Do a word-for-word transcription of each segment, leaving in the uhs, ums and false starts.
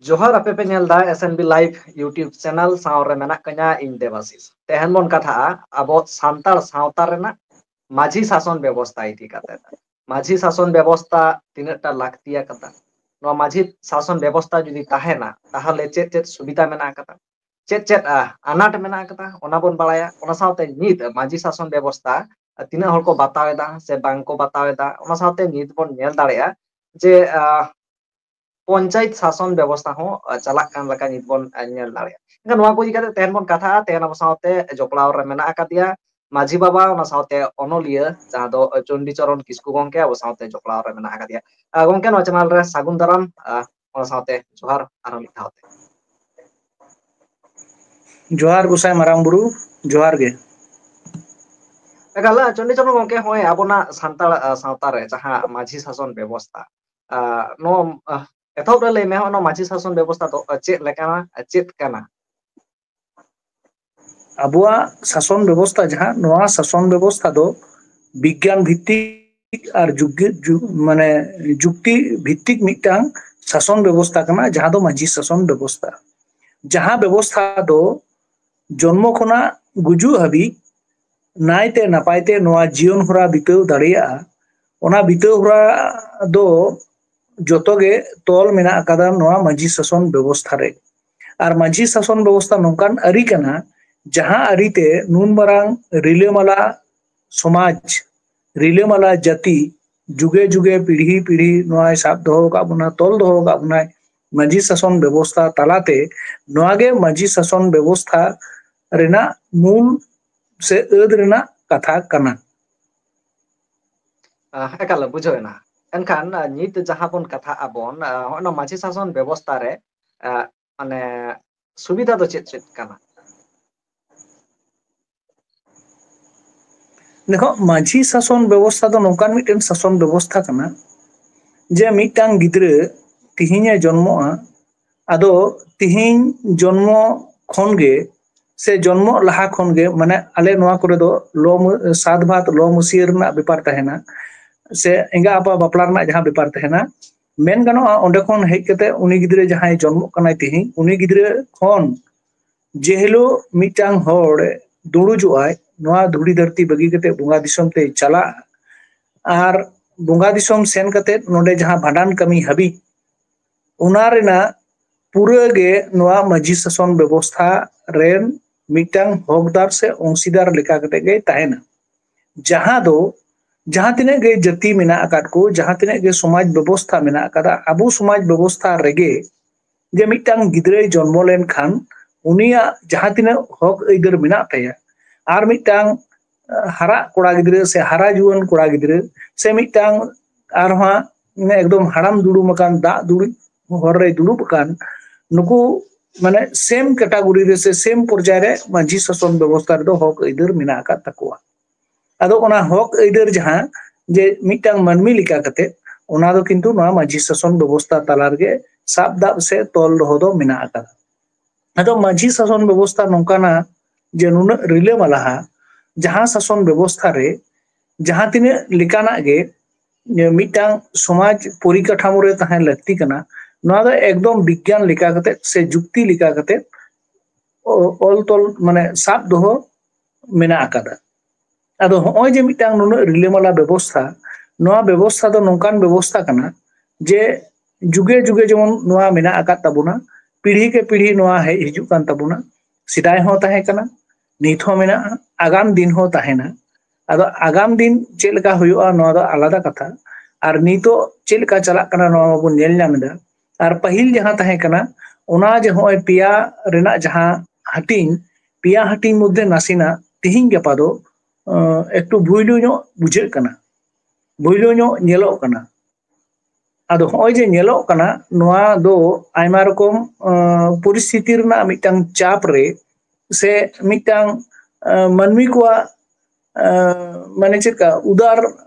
ᱡᱚᱦᱟᱨ, ᱟᱯᱮ ᱯᱮ ᱧᱮᱞ ᱮᱫᱟ S N B Live YouTube channel, ᱥᱟᱶ ᱨᱮ ᱢᱮᱱᱟᱜ ᱠᱟᱹᱧᱟ ᱤᱧ ᱫᱮᱵᱟᱥᱤᱥ᱾ ᱛᱮᱦᱮᱧ ᱵᱚᱱ ᱠᱟᱛᱷᱟᱜᱼᱟ ᱟᱵᱚ ᱥᱟᱱᱛᱟᱲ ᱥᱟᱶᱛᱟ ᱨᱮᱱᱟᱜ ᱢᱟᱹᱡᱷᱤ ᱥᱟᱥᱚᱱ ᱵᱮᱵᱚᱥᱛᱷᱟ ᱤᱫᱤ ᱠᱟᱛᱮ᱾ ᱢᱟᱹᱡᱷᱤ ᱥᱟᱥᱚᱱ ᱵᱮᱵᱚᱥᱛᱷᱟ ᱛᱤᱱᱟᱹᱜ ᱴᱟ ᱞᱟᱹᱠᱛᱤ ᱟᱠᱟᱫᱟ, ᱱᱚᱣᱟ ᱢᱟᱹᱡᱷᱤ ᱥᱟᱥᱚᱱ ᱵᱮᱵᱚᱥᱛᱷᱟ ᱡᱩᱫᱤ ᱛᱟᱦᱮᱱᱟ, ᱛᱟᱦᱚᱞᱮ ᱪᱮᱫ ᱪᱮᱫ ᱥᱩᱵᱤᱫᱷᱟ ᱢᱮᱱᱟᱜ ᱟᱠᱟᱫᱟ, ᱪᱮᱫ ᱪᱮᱫ, ᱟ, ᱟᱱᱟᱴ ᱢᱮᱱᱟᱜ ᱟᱠᱟᱫᱟ, ᱚᱱᱟ ᱵᱚᱱ ᱵᱟᱲᱟᱭᱟ᱾ ᱚᱱᱟ ᱥᱟᱶᱛᱮ ᱱᱤᱛ ᱢᱟᱹᱡᱷᱤ ᱥᱟᱥᱚᱱ ᱵᱮᱵᱚᱥᱛᱷᱟ ᱛᱤᱱᱟᱹᱜ ᱦᱚᱲ ᱠᱚ ᱵᱟᱛᱟᱣ ᱮᱫᱟ ᱥᱮ ᱵᱟᱝ ᱠᱚ ᱵᱟᱛᱟᱣ ᱮᱫᱟ, ᱚᱱᱟ ᱥᱟᱶᱛᱮ ᱱᱤᱛ ᱵᱚᱱ ᱧᱮᱞ ᱫᱟᱲᱮᱭᱟᱜᱼᱟ ᱡᱮ, ᱟ, ᱯᱚᱧᱪᱟᱭᱮᱛ ᱥᱟᱥᱚᱱ ᱵᱮᱵᱚᱥᱛᱷᱟ ᱦᱚᱸ, ᱟ, ᱪᱟᱞᱟᱜ ᱠᱟᱱ ᱞᱮᱠᱟ ᱱᱤᱛ ᱵᱚᱱ, ᱟ, ᱧᱮᱞ ᱫᱟᱲᱮᱭᱟᱜᱼᱟ᱾ ᱮᱱᱠᱷᱟᱱ ᱱᱚᱣᱟ ᱠᱚ ᱤᱫᱤ ᱠᱟᱛᱮ ᱛᱮᱦᱮᱧ ᱵᱚᱱ ᱠᱟᱛᱷᱟᱜᱼᱟ᱾ ᱛᱮᱦᱮᱧ ᱟᱵᱚ ᱥᱟᱶᱛᱮ ᱡᱚᱯᱲᱟᱣ ᱨᱮ ᱢᱮᱱᱟᱜ ᱟᱠᱟᱫᱮᱭᱟ ᱢᱟᱹᱡᱷᱤ ᱵᱟᱵᱟ, ᱚᱱᱟ ᱥᱟᱶᱛᱮ ᱚᱱᱚᱞᱤᱭᱟᱹ, ᱡᱟᱦᱟᱸ ᱫᱚ ᱪᱚᱱᱰᱤᱪᱚᱨᱚᱱ ᱠᱤᱥᱠᱩ ᱜᱚᱢᱠᱮ ᱟᱵᱚ ᱥᱟᱶᱛᱮ ᱡᱚᱯᱲᱟᱣ ᱨᱮ ᱢᱮᱱᱟᱜ ᱟᱠᱟᱫᱮᱭᱟ᱾ ᱟ, ᱜᱚᱢᱠᱮ, ᱱᱚᱣᱟ channel ᱨᱮ ᱥᱟᱹᱜᱩᱱ ᱫᱟᱨᱟᱢ, ᱟ, ᱚᱱᱟ ᱥᱟᱶᱛᱮ ᱡᱚᱦᱟᱨ ᱟᱨᱦᱚᱸ ᱢᱤᱫ ᱫᱷᱟᱣ ᱛᱮ᱾ ᱡᱚᱦᱟᱨ ᱜᱚᱸᱥᱟᱭ ᱢᱟᱨᱟᱝ ᱵᱩᱨᱩ, ᱡᱚᱦᱟᱨ ᱜᱮ᱾ ᱮᱠᱟᱞ, ᱪᱚᱱᱰᱤᱪᱚᱨᱚᱱ ᱜᱚᱢᱠᱮ, ᱦᱚᱸᱜᱼᱚᱭ ᱟᱵᱚᱱᱟᱜ ᱥᱟᱱᱛᱟᱲ, ᱟ, ᱥᱟᱶᱛᱟ ᱨᱮ ᱡᱟᱦᱟᱸ ᱢᱟᱹᱡᱷᱤ ᱥᱟᱥᱚᱱ ᱵᱮᱵᱚᱥᱛᱷᱟ, ᱟ, ᱱᱚᱣᱟ, ᱟ, ᱮᱛᱚᱦᱚᱵ ᱨᱮ ᱞᱟᱹᱭ ᱢᱮ, ᱦᱚᱸᱜᱼᱚᱭ ᱱᱚᱣᱟ ᱢᱟᱹᱡᱷᱤ ᱥᱟᱥᱚᱱ ᱵᱮᱵᱚᱥᱛᱷᱟ ᱫᱚ, ᱟ, ᱪᱮᱫ ᱞᱮᱠᱟᱱᱟ, ᱟ, ᱪᱮᱫ ᱠᱟᱱᱟ? ᱟᱵᱚᱣᱟᱜ ᱥᱟᱥᱚᱱ ᱵᱮᱵᱚᱥᱛᱷᱟ, ᱡᱟᱦᱟᱸ ᱱᱚᱣᱟ ᱥᱟᱥᱚᱱ ᱵᱮᱵᱚᱥᱛᱷᱟ ᱫᱚ ᱵᱤᱜᱽᱜᱟᱱ ᱵᱷᱤᱛᱛᱤᱠ ᱟᱨ ᱡᱩᱜᱽ-, ᱡᱩᱜᱽ-, ᱢᱟᱱᱮ ᱡᱩᱠᱛᱤ ᱵᱷᱤᱛᱛᱤᱠ ᱢᱤᱫᱴᱟᱝ ᱥᱟᱥᱚᱱ ᱵᱮᱵᱚᱥᱛᱷᱟ ᱠᱟᱱᱟ, ᱡᱟᱦᱟᱸ ᱫᱚ ᱢᱟᱹᱡᱷᱤ ᱥᱟᱥᱚᱱ ᱵᱮᱵᱚᱥᱛᱷᱟ᱾ ᱡᱟᱦᱟᱸ ᱵᱮᱵᱚᱥᱛᱷᱟ ᱫᱚ ᱡᱚᱱᱢᱚ ᱠᱷᱚᱱᱟᱜ ᱜᱩᱡᱩᱜ ᱦᱟᱹᱵᱤᱡ ᱱᱟᱭᱛᱮ ᱱᱟᱯᱟᱭ ᱛᱮ ᱱᱚᱣᱟ ᱡᱤᱭᱚᱱ ᱦᱚᱨᱟ ᱵᱤᱛᱟᱹᱣ ᱫᱟᱲᱮᱭᱟᱜᱼᱟ, ᱚᱱᱟ ᱵᱤᱛᱟᱹᱣ ᱦᱚᱨᱟ ᱫᱚ ᱡᱚᱛᱚ ᱜᱮ ᱛᱚᱞ ᱢᱮᱱᱟᱜ ᱟᱠᱟᱫᱟ ᱱᱚᱣᱟ ᱢᱟᱹᱡᱷᱤ ᱥᱟᱥᱚᱱ ᱵᱮᱵᱚᱥᱛᱷᱟ ᱨᱮ᱾ ᱟᱨ ᱢᱟᱹᱡᱷᱤ ᱥᱟᱥᱚᱱ ᱵᱮᱵᱚᱥᱛᱷᱟ ᱱᱚᱝᱠᱟᱱ ᱟᱹᱨᱤ ᱠᱟᱱᱟ, ᱡᱟᱦᱟᱸ ᱟᱹᱨᱤᱛᱮ ᱱᱩᱱ ᱢᱟᱨᱟᱝ ᱨᱤᱞᱟᱹᱢᱟᱞᱟ ᱥᱚᱢᱟᱡᱽ, ᱨᱤᱞᱟᱹᱢᱟᱞᱟ ᱡᱟᱹᱛᱤ ᱡᱩᱜᱮ ᱡᱩᱜᱮ, ᱯᱤᱲᱦᱤ ᱯᱤᱲᱦᱤ ᱱᱚᱣᱟᱭ ᱥᱟᱵ ᱫᱚᱦᱚ ᱟᱠᱟᱫ ᱵᱚᱱᱟ, ᱛᱚᱞ ᱫᱚᱦᱚ ᱟᱠᱟᱫ ᱵᱚᱱᱟᱭ ᱢᱟᱹᱡᱷᱤ ᱥᱟᱥᱚᱱ ᱵᱮᱵᱚᱥᱛᱷᱟ ᱛᱟᱞᱟᱛᱮ᱾ ᱱᱚᱣᱟ ᱜᱮ ᱢᱟᱹᱡᱷᱤ ᱥᱟᱥᱚᱱ ᱵᱮᱵᱚᱥᱛᱷᱟ ᱨᱮᱱᱟᱜ ᱢᱩᱞ ᱥᱮ ᱟᱹᱫ ᱨᱮᱱᱟᱜ ᱠᱟᱛᱷᱟ ᱠᱟᱱᱟ᱾ ᱟᱦ, ᱮᱠᱟᱞ ᱵᱩᱡᱷᱟᱹᱣ ᱮᱱᱟ᱾ ᱮᱱᱠᱷᱟᱱ, ᱟᱦ, ᱱᱤᱛ ᱡᱟᱦᱟᱸ ᱵᱚᱱ ᱠᱟᱛᱷᱟᱜ ᱟᱵᱚᱱ, ᱟᱦ, ᱦᱚᱸᱜᱼᱚᱭ ᱱᱚᱣᱟ ᱢᱟᱹᱡᱷᱤ ᱥᱟᱥᱚᱱ ᱵᱮᱵᱚᱥᱛᱷᱟ ᱨᱮ, ᱟᱦ, ᱢᱟᱱᱮ ᱥᱩᱵᱤᱫᱷᱟ ᱫᱚ ᱪᱮᱫ ᱪᱮᱫ ᱠᱟᱱᱟ? ᱫᱮᱠᱷᱚ, ᱢᱟᱹᱡᱷᱤ ᱥᱟᱥᱚᱱ ᱵᱮᱵᱚᱥᱛᱷᱟ ᱫᱚ ᱱᱚᱝᱠᱟᱱ ᱢᱤᱫᱴᱮᱱ ᱥᱟᱥᱚᱱ ᱵᱮᱵᱚᱥᱛᱷᱟ ᱠᱟᱱᱟ ᱡᱮ ᱢᱤᱫᱴᱟᱝ ᱜᱤᱫᱽᱨᱟᱹ ᱛᱤᱦᱤᱧᱮ ᱡᱚᱱᱢᱚᱜᱼᱟ, ᱟᱫᱚ ᱛᱤᱦᱤᱧ ᱡᱚᱱᱢᱚ ᱠᱷᱚᱱᱜᱮ ᱥᱮ ᱡᱚᱱᱢᱚᱜ ᱞᱟᱦᱟ ᱠᱷᱚᱱᱜᱮ, ᱢᱟᱱᱮ ᱟᱞᱮ ᱱᱚᱣᱟ ᱠᱚᱨᱮ ᱫᱚ ᱞᱚ ᱢᱟᱹ-, ᱥᱟᱛ ᱵᱷᱟᱛ ᱞᱚ ᱢᱟᱹᱥᱤᱭᱟᱹ ᱨᱮᱱᱟᱜ ᱵᱮᱯᱟᱨ ᱛᱟᱦᱮᱱᱟ, ᱥᱮ ᱮᱸᱜᱟ ᱟᱯᱟ ᱵᱟᱯᱞᱟ ᱨᱮᱱᱟᱜ ᱡᱟᱦᱟᱸ ᱵᱮᱯᱟᱨ ᱛᱟᱦᱮᱱᱟ, ᱢᱮᱱ ᱜᱟᱱᱚᱜᱼᱟ, ᱚᱸᱰᱮ ᱠᱷᱚᱱ ᱦᱮᱡ ᱠᱟᱛᱮ ᱩᱱᱤ ᱜᱤᱫᱽᱨᱟᱹ ᱡᱟᱦᱟᱸᱭ ᱡᱚᱱᱢᱚᱜ ᱠᱟᱱᱟᱭ ᱛᱮᱦᱮᱧ, ᱩᱱᱤ ᱜᱤᱫᱽᱨᱟᱹ ᱠᱷᱚᱱ ᱡᱮ ᱦᱤᱞᱳᱜ ᱢᱤᱫᱴᱟᱝ ᱦᱚᱲ ᱫᱩᱲᱩᱡᱚᱜᱼᱟᱭ, ᱱᱚᱣᱟ ᱫᱷᱩᱲᱤ ᱫᱷᱟᱹᱨᱛᱤ ᱵᱟᱹᱜᱤ ᱠᱟᱛᱮ ᱵᱚᱸᱜᱟ ᱫᱤᱥᱚᱢ ᱛᱮᱭ ᱪᱟᱞᱟᱜᱼᱟ, ᱟᱨ ᱵᱚᱸᱜᱟ ᱫᱤᱥᱚᱢ ᱥᱮᱱ ᱠᱟᱛᱮ ᱱᱚᱰᱮ ᱡᱟᱦᱟᱸ ᱵᱷᱟᱸᱰᱟᱱ ᱠᱟᱹᱢᱤ ᱦᱟᱹᱵᱤᱡ, ᱚᱱᱟ ᱨᱮᱱᱟᱜ ᱯᱩᱨᱟᱹ ᱜᱮ ᱱᱚᱣᱟ ᱢᱟᱹᱡᱷᱤ ᱥᱟᱥᱚᱱ ᱵᱮᱵᱚᱥᱛᱷᱟ ᱨᱮᱱ ᱢᱤᱫᱴᱟᱝ ᱦᱚᱠᱫᱟᱨ ᱥᱮ ᱚᱝᱥᱤᱫᱟᱨ ᱞᱮᱠᱟ ᱠᱟᱛᱮ ᱜᱮ ᱛᱟᱦᱮᱱᱟ᱾ ᱡᱟᱦᱟᱸ ᱫᱚ ᱡᱟᱦᱟᱸ ᱛᱤᱱᱟᱹᱜ ᱜᱮ ᱡᱟᱹᱛᱤ ᱢᱮᱱᱟᱜ ᱟᱠᱟᱫ ᱠᱚ, ᱡᱟᱦᱟᱸ ᱛᱤᱱᱟᱹᱜ ᱜᱮ ᱥᱚᱢᱟᱡᱽ ᱵᱮᱵᱚᱥᱛᱷᱟ ᱢᱮᱱᱟᱜ ᱟᱠᱟᱫᱟ, ᱟᱵᱚ ᱥᱚᱢᱟᱡᱽ ᱵᱮᱵᱚᱥᱛᱷᱟ ᱨᱮᱜᱮ ᱡᱮ ᱢᱤᱫᱴᱟᱝ ᱜᱤᱫᱽᱨᱟᱹᱭ ᱡᱚᱱᱢᱚ ᱞᱮᱱᱠᱷᱟᱱ ᱩᱱᱤᱭᱟᱜ ᱡᱟᱦᱟᱸ ᱛᱤᱱᱟᱹᱜ ᱦᱚᱠ ᱟᱹᱭᱫᱟᱹᱨ ᱢᱮᱱᱟᱜ ᱛᱟᱭᱟ, ᱟᱨ ᱢᱤᱫᱴᱟᱝ, ᱟᱸ, ᱦᱟᱨᱟᱜ ᱠᱚᱲᱟ ᱜᱤᱫᱽᱨᱟᱹ ᱥᱮ ᱦᱟᱨᱟ ᱡᱩᱣᱟᱹᱱ ᱠᱚᱲᱟ ᱜᱤᱫᱽᱨᱟᱹ ᱥᱮ ᱢᱤᱫᱴᱟᱝ ᱟᱨᱦᱚᱸ ᱮᱠᱫᱚᱢ ᱦᱟᱲᱟᱢ ᱫᱩᱲᱩᱢ ᱟᱠᱟᱱ, ᱫᱟᱜ ᱫᱩᱲᱩᱵ ᱦᱚᱨ ᱨᱮᱭ ᱫᱩᱲᱩᱵ ᱟᱠᱟᱱ, ᱱᱩᱠᱩ ᱢᱟᱱᱮ ᱥᱮᱢ ᱠᱮᱴᱟᱜᱚᱨᱤ ᱨᱮ ᱥᱮ ᱥᱮᱢ ᱯᱚᱨᱡᱟᱭ ᱨᱮ ᱢᱟᱹᱡᱷᱤ ᱥᱟᱥᱚᱱ ᱵᱮᱵᱚᱥᱛᱷᱟ ᱨᱮᱫᱚ ᱦᱚᱠ ᱟᱹᱭᱫᱟᱹᱨ ᱢᱮᱱᱟᱜ ᱟᱠᱟᱫ ᱛᱟᱠᱚᱣᱟ᱾ ᱟᱫᱚ ᱚᱱᱟ ᱦᱚᱠ ᱟᱹᱭᱫᱟᱹᱨ ᱡᱟᱦᱟᱸ ᱡᱮ ᱢᱤᱫᱴᱟᱝ ᱢᱟᱹᱱᱢᱤ ᱞᱮᱠᱟ ᱠᱟᱛᱮ, ᱚᱱᱟ ᱫᱚ ᱠᱤᱱᱛᱩ ᱱᱚᱣᱟ ᱢᱟᱹᱡᱷᱤ ᱥᱟᱥᱚᱱ ᱵᱮᱵᱚᱥᱛᱷᱟ ᱛᱟᱞᱟ ᱨᱮᱜᱮ ᱥᱟᱵ ᱫᱟᱵ ᱥᱮ ᱛᱚᱞ ᱫᱚᱦᱚ ᱫᱚ ᱢᱮᱱᱟᱜ ᱟᱠᱟᱫᱟ᱾ ᱟᱫᱚ ᱢᱟᱹᱡᱷᱤ ᱥᱟᱥᱚᱱ ᱵᱮᱵᱚᱥᱛᱷᱟ ᱱᱚᱝᱠᱟᱱᱟ ᱡᱮ ᱱᱩᱱᱟᱹᱜ ᱨᱤᱞᱟᱹᱢᱟᱞᱟᱦᱟ, ᱡᱟᱦᱟᱸ ᱥᱟᱥᱚᱱ ᱵᱮᱵᱚᱥᱛᱷᱟ ᱨᱮ ᱡᱟᱦᱟᱸ ᱛᱤᱱᱟᱹᱜ ᱞᱮᱠᱟᱱᱟᱜ ᱜᱮ ᱢᱤᱫᱴᱟᱝ ᱥᱚᱢᱟᱡᱽ ᱯᱚᱨᱤᱠᱟᱴᱷᱟᱢᱳ ᱨᱮ ᱛᱟᱦᱮᱸ ᱞᱟᱹᱠᱛᱤ ᱠᱟᱱᱟ, ᱱᱚᱣᱟ ᱫᱚ ᱮᱠᱫᱚᱢ ᱵᱤᱜᱽᱜᱟᱱ ᱞᱮᱠᱟ ᱠᱟᱛᱮ ᱥᱮ ᱡᱩᱠᱛᱤ ᱞᱮᱠᱟ ᱠᱟᱛᱮ ᱚ-, ᱚᱞ ᱛᱚᱞ, ᱢᱟᱱᱮ, ᱥᱟᱵ ᱫᱚᱦᱚ ᱢᱮᱱᱟᱜ ᱟᱠᱟᱫᱟ᱾ ᱟᱫᱚ ᱦᱚᱸᱜᱼᱚᱭ ᱡᱮ ᱢᱤᱫᱴᱟᱝ ᱱᱩᱱᱟᱹᱜ ᱨᱤᱞᱟᱹᱢᱟᱞᱟ ᱵᱮᱵᱚᱥᱛᱷᱟ, ᱱᱚᱣᱟ ᱵᱮᱵᱚᱥᱛᱷᱟ ᱫᱚ ᱱᱚᱝᱠᱟᱱ ᱵᱮᱵᱚᱥᱛᱷᱟ ᱠᱟᱱᱟ ᱡᱮ ᱡᱩᱜᱮ ᱡᱩᱜᱮ ᱡᱮᱢᱚᱱ ᱱᱚᱣᱟ ᱢᱮᱱᱟᱜ ᱟᱠᱟᱫ ᱛᱟᱵᱚᱱᱟ, ᱯᱤᱲᱦᱤ ᱠᱮ ᱯᱤᱲᱦᱤ ᱱᱚᱣᱟ ᱦᱮᱡ ᱦᱤᱡᱩᱜ ᱠᱟᱱ ᱛᱟᱵᱚᱱᱟ, ᱥᱮᱫᱟᱭ ᱦᱚᱸ ᱛᱟᱦᱮᱸ ᱠᱟᱱᱟ, ᱱᱤᱛ ᱦᱚᱸ ᱢᱮᱱᱟᱜᱼᱟ, ᱟᱜᱟᱢ ᱫᱤᱱ ᱦᱚᱸ ᱛᱟᱦᱮᱱᱟ᱾ ᱟᱫᱚ ᱟᱜᱟᱢ ᱫᱤᱱ ᱪᱮᱫ ᱞᱮᱠᱟ ᱦᱩᱭᱩᱜᱼᱟ, ᱱᱚᱣᱟ ᱫᱚ ᱟᱞᱟᱫᱟ ᱠᱟᱛᱷᱟ, ᱟᱨ ᱱᱤᱛᱚᱜ ᱪᱮᱫ ᱞᱮᱠᱟ ᱪᱟᱞᱟᱜ ᱠᱟᱱᱟ, ᱱᱚᱣᱟ ᱢᱟᱵᱚᱱ ᱧᱮᱞ ᱧᱟᱢ ᱮᱫᱟ᱾ ᱟᱨ ᱯᱟᱹᱦᱤᱞ ᱡᱟᱦᱟᱸ ᱛᱟᱦᱮᱸ ᱠᱟᱱᱟ, ᱚᱱᱟ ᱡᱮ ᱦᱚᱸᱜᱼᱚᱭ ᱯᱮᱭᱟ ᱨᱮᱱᱟᱜ ᱡᱟᱦᱟᱸ ᱦᱟᱹᱴᱤᱧ, ᱯᱮᱭᱟ ᱦᱟᱹᱴᱤᱧ ᱢᱚᱫᱽᱫᱷᱮ ᱱᱟᱥᱮᱱᱟᱜ ᱛᱤᱦᱤᱧ ᱜᱟᱯᱟ ᱫᱚ, ᱟᱸ, ᱮᱠᱴᱩ ᱵᱷᱩᱭᱞᱩ ᱧᱚᱜ ᱵᱩᱡᱷᱟᱹᱜ ᱠᱟᱱᱟ, ᱵᱷᱩᱭᱞᱩ ᱧᱚᱜ ᱧᱮᱞᱚᱜ ᱠᱟᱱᱟ᱾ ᱟᱫᱚ ᱦᱚᱸᱜᱼᱚᱭ ᱡᱮ ᱧᱮᱞᱚᱜ ᱠᱟᱱᱟ, ᱱᱚᱣᱟ ᱫᱚ ᱟᱭᱢᱟ ᱨᱚᱠᱚᱢ, ᱟᱸ, ᱯᱚᱨᱤᱥᱛᱷᱤᱛᱤ ᱨᱮᱱᱟᱜ ᱢᱤᱫᱴᱟᱝ ᱪᱟᱯ ᱨᱮ ᱥᱮ ᱢᱤᱫᱴᱟᱝ, ᱟᱸ, ᱢᱟᱹᱱᱢᱤ ᱠᱚᱣᱟᱜ, ᱟᱸ, ᱢᱟᱱᱮ ᱪᱮᱫ ᱞᱮᱠᱟ, ᱩᱫᱟᱨ,